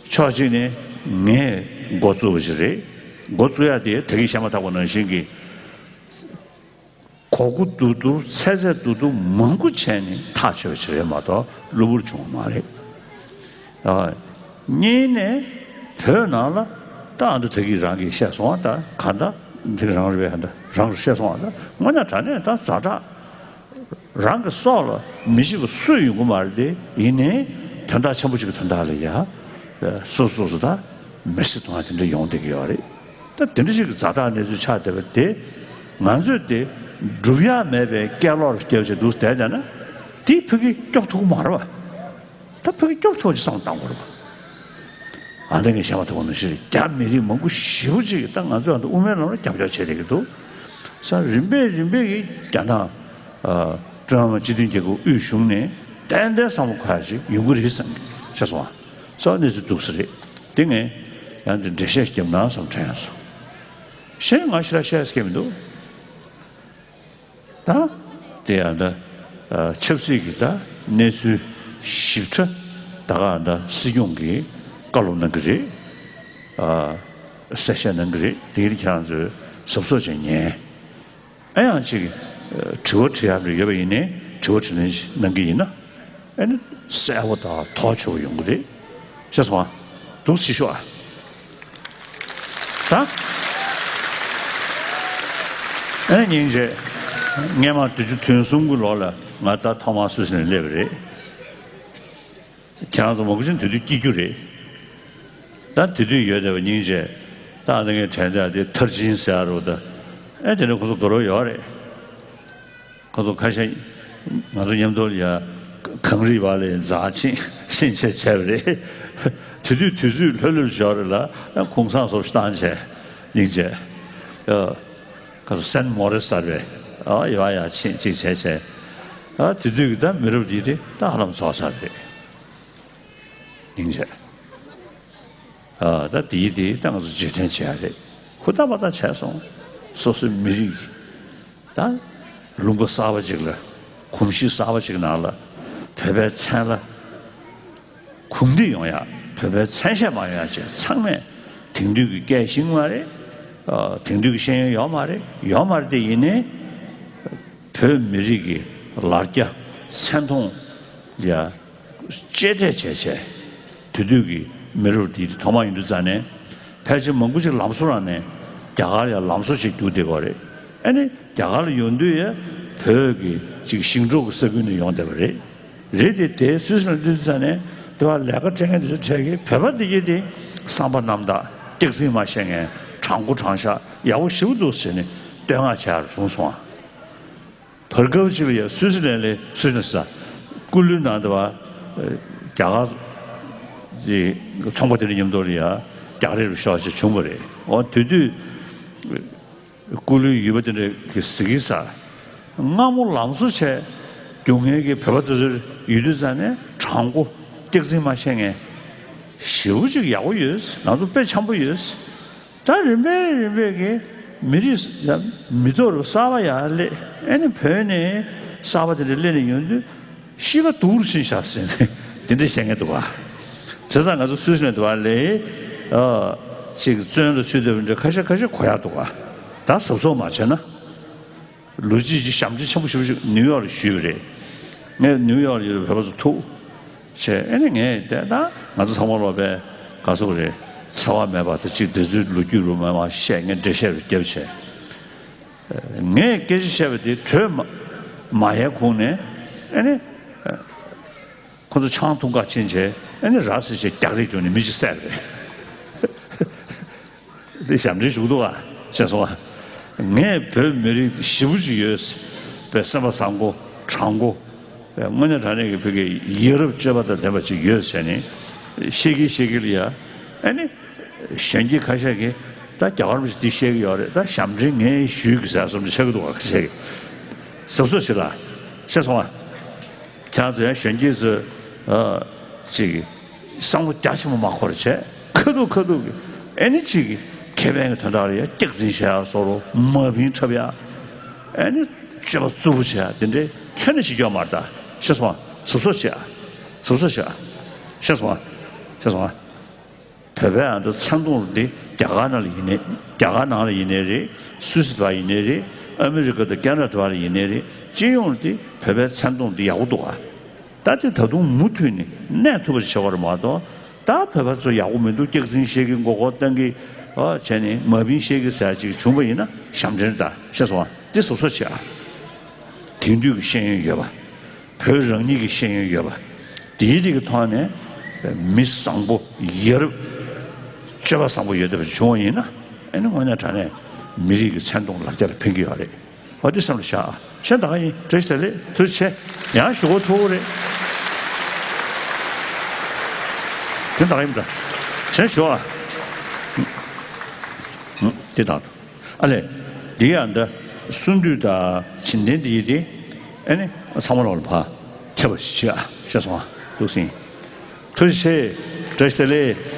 ཕྱོགས་གཅིག་ནས་ངས་འགོ་བཙུགས་པ་ཞིག་རེད། འགོ་བཙུགས་ཡ་དེ་ད་གིན་བཤད་མ་ཐག་པ་ནང་བཞིན་གྱི། གོ་དགུ་བསྡུ་བསྡུ་ཚེ་ཚད་བསྡུ་བསྡུ་མང་པོ་བྱས་ནས་ཐག་ཆོད་པ་ཞིག་རེད་མ་གཏོགས་གློ་བུར་བྱུང་བ་མ་རེད། ཨ། གཉིས་ནས་བོད་ནང་ལ་ད་ཨ་འདྲ་ད་གིན་རང་གིས་བཤད་སོང་བ། ད་ག་འདྲ་འདི་རང་རེད་པས། ག་འདྲ་རང་རེད་བཤད་སོང་བ། ད་དངོས་གནས་དྲང་གནས་ད་ཛ་དྲག་རང་གི་སྲོག་ལ་མི་ཤི་བ་སུ་ཡོང་གི་མ་རེད་དེ། ཡིན་ནའི་དོན་དག་ཆེན་པོ་ཅིག་གི་དོན་དག་ལ་ཡ་སོ་སོ་སོ་ད་མེར་སྲེག་གཏོང་ཡ་དེ་འདྲ་ཡོང་བསྡད་ཀྱི་ཡོད་རེད། ད་དེ་འདྲ་ཞིག་གི་ཛ་དྲག་གནས་ཚུལ་ཆགས་བསྡད་པ་དེ། ང་ཚོས་དེ་སྒྲུབ་ཡ་མེད་པའི་སྐད་ལོག་རྒྱབ་བྱས་འདུག་བསྡད་བསྡད་ན། དེ་ཕ་གིར་སྐྱོབ་ཐུབ་ཀྱི་མ་རེད་པ། ད་ཕ་གིར་སྐྱོབ་ཐུབ་ཅིག་བསམ་བློ་བཏང་དགོས་རེད་པ། ཨ་ནི་ངས་བཤད་མ་ཐུབ་པ་ནང་བཞིན་རྒྱ་མི་རིགས་མང་པོ་ཞེ་པོ་ཅིག་ད་ང་ཚོས་ཨ་ནི་དབུ་མའི་ལམ་ལ་རྒྱབ་སྐྱོར་བྱེད་བསྡད་ཀྱི་འདུག་ས། རིམ་པས་རིམ་པས་ཀྱིས་རྒྱ་ནག་ཨ། ཀྲུང་དབྱང་སྤྱི་མཐུན་རྒྱལ་ཁབ་དབུས་གཞུང་ནས་ཏན་ཏན་བསམ་བློ་འཁོར་ཡ་ཅིག་ཡོང་གི་རེད་བསམ་གྱི། ཤེས་སོང་ཨ། སོ་གནས་ཚུལ་འདུག་ས་རེད། དེ་ངས་ཡང་འདི་འགྲེལ་བཤད་བརྒྱབ་ན་བསམ་དྲན་ཡོང་སོང་། གཞན་ང་ཞེ་དྲག་བཤད་ས་སྐད་མི་འདུག་ད་དེ་ཡང་ད་ཨ། ཆབ་སྲིད་ཀྱི་ད་གནས་ཚུལ་ཞིབ་ཕྲ་ད་ག་ད་སྲིད་སྐྱོང་གིས་བཀའ་སློབ་གནང་གི་རེད། ཨ། གསལ་བཤད་གནང་གི་རེད། དེ་ཡིན་ཁྱེད་རང་ཚོས་གཟབ་གཟབ་བྱས་ཉན། ཨ་ཡང་ཅིག་ཨ། དྲི་བ་དྲི་ཡག་རེ་ཡོད་པ་ཡིན་ནའི་དྲི་བ་དྲིས་ལན་ཞིག་གནང་གི་ཡིན་ན། ཨ་ནི་གསལ་པོ་དང་ཐག་ཆོད་པ་ཡོང་གི་རེད། ཤེས་སོང་ཨ། འདུག་སེ་ཤོག་ཨ། ད་ཨ་ནི་སྙིང་རྗེ། སྔས་མ་དུས་ཆུ་ཐུན་གསུམ་གྱི་ལོ་ལ་ང་ད་ཐོག་མར་སུད་སི་ལན་སླེབས་པ་རེད། ཁྱེད་རང་ཚོ་མང་པོ་ཅིག་དེ་དུས་སྐྱེས་རྒྱུ་རེད། ད་དེ་དུས་ཡོད་བསྡད་པ་སྙིང་རྗེ། ད་ཨ་ནི་ངས་དྲན་བསྡད་དེ་མཐར་ཕྱིན་ཟེར་ཡ་རུ་ད། ཨེ་དེ་ནས་ཁོ་ཚོ་དགའ་རོགས་ཡོད་རེད། ཁོ་ཚོ་ཁ་ཤས་ང་ཚོ་མཉམ་དུ་ཡ་གངས་རི་བ་ལས་འཛེགས་ཕྱིན་ཕྱིན་ཆད་བྱས་པ་རེད། དེ་དུས་དུས་ཚོད་ལྷོད་ལྷོད་འབྱོར་རེད་ལ་ཁོང་སང་སོབ་བཏང་བྱས་སྙིང་རྗེ། ཨ། ཁ་སང་སེན་མོ་རེ་ཟེར་བའི་ཨ་ཡོད་ཡ་ཕྱིན་ཅིག་བྱས་བྱས། ཨ་དེ་དུས་ཀྱི་ད་མི་རབས་འདི་དེ་ད་ཧ་ལམ་རྫོགས་ཚར་རེད། སྙིང་རྗེ། ཨ་ད་དེའི་དེ་ད་ང་ཚོ་རྗེས་དྲན་བྱེད་ཡ་རེད། ཧུར་ཐག་པ་ཐག་བྱས་སོང་། སོ་སོའི་མི་རིགས་ཀྱི་ད་ལུང་པ་གསར་པ་ཅིག་ལ་གོམས་གཤིས་གསར་པ་ཅིག་ནང་ལ་བོད་པའི་མཚན་ལ། གོམས་འདྲིས་ཡོང་ཡ། བོད་པའི་མཚན་ཤས་མ་ཡོང་ཡ་བཅས་ཚང་མས་དེང་དུས་ཀྱི་སྐད་ཤེས་ཀྱི་མ་རེད། ཨ་དེང་དུས་ཀྱི་ཤེས་ཡོན་ཡོད་མ་རེད། ཡོད་མ་རེད་དེ་ཡིན་ནའི་བོད་མི་རིགས་ཀྱི་ལ་རྒྱ་མཚན་མཐོང་ལ་གཅེས་སྤྲས་བྱས་བྱས། དེ་དུས་ཀྱི་མི་རབས་འདི་ཐོག་མ་ཡིན་དུས་ཙང་ནས་ཕལ་ཆེར་མང་པོ་ཞིག་ལམ་བཟོ་རང་ནས་རྒྱ་གར་ལ་ལམ་བཟོ་བྱེད་རྒྱུ་དེ་གོ་རེད། ཨ་ནི་རྒྱ་གར་ལ་ཡོང་དུས་ཡ་བོད་ཀྱི་ཅིག་ཞིང་འབྲོག་གི་ས་ཁུལ་ནས་ཡོང་བསྡད་པ་རེད། རེད་དེ་དེ་སུད་སི་ལ་འདུག་ཙང་ནས་དེ་བ་ལས་ཀ་སྤྲད་མཁན་དེ་ཚོ་གྲས་ཀྱིས་བོད་པ་འདི་གྱད་དེ་བསམ་པ་རྣམ་དག་སྐྱག་རྫུན་མ་བཤད་མཁན་དྲང་པོ་དྲང་བཞག་ཡག་པོ་ཞེ་པོ་འདུག་ཟེར་ནས་བསྟོད་བསྔགས་བྱས་རུ་བྱུང་སོང་ཨ། བར་སྐབས་ཅིག་ལ་ཡ་སུད་སི་ལན་ལས་སུད་སི་ལན་ས་སྐུ་ལུས་ནང་དུ་བ་རྒྱ་གར་གྱི་ཚོང་པ་དེ་འདྲ་མཉམ་དུ་ལ་ཡ་རྒྱག་རེས་རུ་ཤོག་ཅེས་བྱུང་བ་རེད། འོ་དེ་དུས་སྐུ་ལུས་ཡུལ་པ་དེ་འདྲ་གི་གཟིགས་ས་སྔ་མོ་ལམ་བཟོ་བྱས་རྒྱུག་མཁན་གྱི་བོད་པ་དེ་ཚོར་ཡོད་དུས་ཙང་ནས་དྲང་པོ་སྐྱག་རྫུན་མ་བཤད་མཁན་ཞེ་པོ་ཅིག་ཡག་པོ་ཡོད། ང་ཚོ་དཔེ་འཆམ་པོ་ཡོད། ད་རིམ་པས་རིམ་པས་ཀྱི་མི་རིགས་ཡ་མི་ཐོག་རུ་གསར་པ་ཡར་སླེབས། ཨེ་ནི་བོད་ནས་གསར་པ་དེ་འདྲ་སླེབས་ནས་ཡོང་དུས་གཤིས་ཀ་སྡུག་རུ་ཕྱིན་ཤག་ཟེར་ནས་དེ་འདྲ་བཤད་མཁན་འདུག་ག་བྱས་ཙང་ང་ཚོ་སུད་སི་ལན་དུ་བ་ལས་ཨ་ཅིག་བཙོན་དུ་ཚུད་བསྡད་པ་འདྲ་ཁ་ཤས་ཁ་ཤས་གོ་ཡག་འདུག་ག་ད་གཟབ་གཟབ་མ་བྱས་ན། ལོ་རྒྱུས་ཀྱི་ཞབས་འདྲེན་ཆེན་པོ་ཞེ་པོ་ཞིག་ནིའུ་ཡོག་ལ་ཞུས་པ་རེད། ངས་ནིའུ་ཡོག་ལ་ཡོད་པའི་བོད་པ་ཚོ་ཐུག་བྱས། ཨེ་ནི་ངས་བལྟས་ན་ང་ཚོ་ཚང་མ་ལོག་པའི་ག་ཟེར་དགོས་རེད། འཚེ་བ་མེད་པ་དང་གཅིག་དེ་ཚོའི་ལོ་རྒྱུས་རུ་མ་མ་བཤད། ངས་འགྲེལ་བཤད་རུ་བརྒྱབ་བྱས། ངས་སྐད་ཆ་བཤད་པ་དེ་གྲོས་མ་མ་ཡལ་གོང་ནས་ཨེ་ནི་ཁོ་ཚོ་ཆང་འཐུང་ག་ཕྱིན་བྱས་ཨེ་ནི་ར་བཟི་བྱས་རྒྱག་རེས་བྱུང་ནས་མི་གཅིག་བསད་པ་རེད། འདི་ཞབས་འདྲེན་ཞུ་གི་འདུག་ག་ཤེས་སོང་ང་། ངས་བོད་མི་རིགས་ཞེ་པོ་ཅིག་ཡོད་པའི་སེམས་པ་བཟང་པོ་དྲང་པོ། དངོས་གནས་དྲང་གནས་ཀྱི་བོད་ཀྱི་ཡ་རབས་སྤྱོད་པ་དང་ལྡན་པ་ཅིག་ཡོད་ཟེར་ནས་བཤད་ཀྱི་བཤད་ཀྱི་ལ་ཡ། ཨ་ནི་གཞོན་སྐྱེས་ཁ་ཤས་ཀྱིས་ད་རྒྱ་གར་མི་ཞིག་འདི་བཤད་ཀྱི་ཡོད་རེད། ད་ཞབས་འདྲེན་ངས་ཞུས་ཀྱི་ཟེར་སོང་ནས་བཤད་ཀྱི་འདུག་ག་ཁ་ཤས་ཀྱིས། གཟབ་གཟབ་བྱེད་ལ། ཤེས་སོང་ང་། ཁྱེད་ཚོ་ཡང་གཞོན་སྐྱེས་ཚོས་ཨ་ཅིག་བསམ་བློ་རྒྱ་ཆེན་པོ་མ་འཁོར་བྱས་ཁ་ཐུག་ཁ་ཐུག་གི་ཨེ་ནི་ཅིག་གི་ཁེ་ཕན་གྱི་དོན་དག་ལ་ཡ་སྐྱག་རྫུན་བཤད་ཡ་བཟོ་འདྲ་མ་བིན་འཁྲབ་ཡ་ཨེ་ནི་སྤྱོད་པ་རྩུབ་པོ་བྱེད་ཡ་དེ་འདྲའི་ཁྱོན་ནས་བྱེད་རྒྱུ་མ་རེད་ད། ཤེས་སོང་ང་། གཟབ་གཟབ་བྱེད་ཡ། གཟབ་གཟབ་བྱེད་ཡ། ཤེས་སོང་ང་། ཤེས་སོང་ང་། བོད་པའི་ཨ་འདི་མཚན་མཐོང་འདི་རྒྱ་གར་ནང་ལ་ཡིན་ནའི་རྒྱ་གར་ནང་ལ་ཡིན་ནའི་རེད། སུད་སི་དུ་བ་ཡིན་ནའི་རེད། ཨ་མི་རི་ཀ་དང་ཁེ་ན་ཌ་དུ་བ་ལ་ཡིན་ནའི་རེད། སྤྱི་ཡོངས་འདི་བོད་པའི་མཚན་མཐོང་འདི་ཡག་པོ་འདུག་ག་ད་དེ་ད་དུང་མུ་མཐུད་ནས་གནས་ཐུབ་པ་ཞིག་བྱེད་དགོས་རེད་མ་གཏོགས། ད་བོད་པ་ཚོ་ཡག་པོ་མི་འདུག་སྐྱག་རྫུན་བཤད་ཀྱི་མགོ་སྐོར་བཏང་གི་ཨ་བྱས་ནས་མ་བིན་བཤད་ཀྱི་ཟེར་ཅིག་བྱུང་བ་ཡིན་ན་ཞབས་འདྲེན་ད་ཤེས་སོང་ང་། འདི་གཟབ་གཟབ་བྱེད་ཨ། དེང་དུས་ཀྱི་ཤེས་ཡོན་ཡོད་པ། བོད་རང་ཉིད་ཀྱི་ཤེས་ཡོན་ཡོད་པ། དེའི་རིགས་ཀྱི་ཐོག་ནས་མི་བཟང་པོ་ཡ་རབས་སྤྱོད་པ་བཟང་པོ་ཡོད་བསྡད་པ་བྱུང་བ་ཡིན་ན་ཨ་ནི་དངོས་གནས་དྲང་གནས་མི་རིགས་ཀྱི་མཚན་མཐོང་ལ་རྒྱ་ལ་ཕན་གྱི་ཡོད་རེད། འོ་དེ་སེམས་ལ་བཞག་ཨ། གཞན་ད་ག་ཡིན། བཀྲ་ཤིས་བདེ་ལེགས། ཐུགས་རྗེ་ཆེ། ཡང་ཞུ་གོ་ཐུག་རེད། དེ་ད་ག་ཡིན་ད། གཞན་ཞུ་ཨ། དེ་དང་། ཨ་ལས། འདི་ཡང་འདི་གསུང་དུས་དང་བྱིན་ལྡན་འདི་ཡི་དེ་ཨ་ནི་ཚང་མ་ལོག་ལ་ཕར་ཁྱབ་པ་ཞིག་བྱེད་ཨ། ཤེས་སོང་ཨ། ཐུགས་སྲིན། ཐུགས་རྗེ་ཆེ། བཀྲ་ཤིས་བདེ་ལེགས།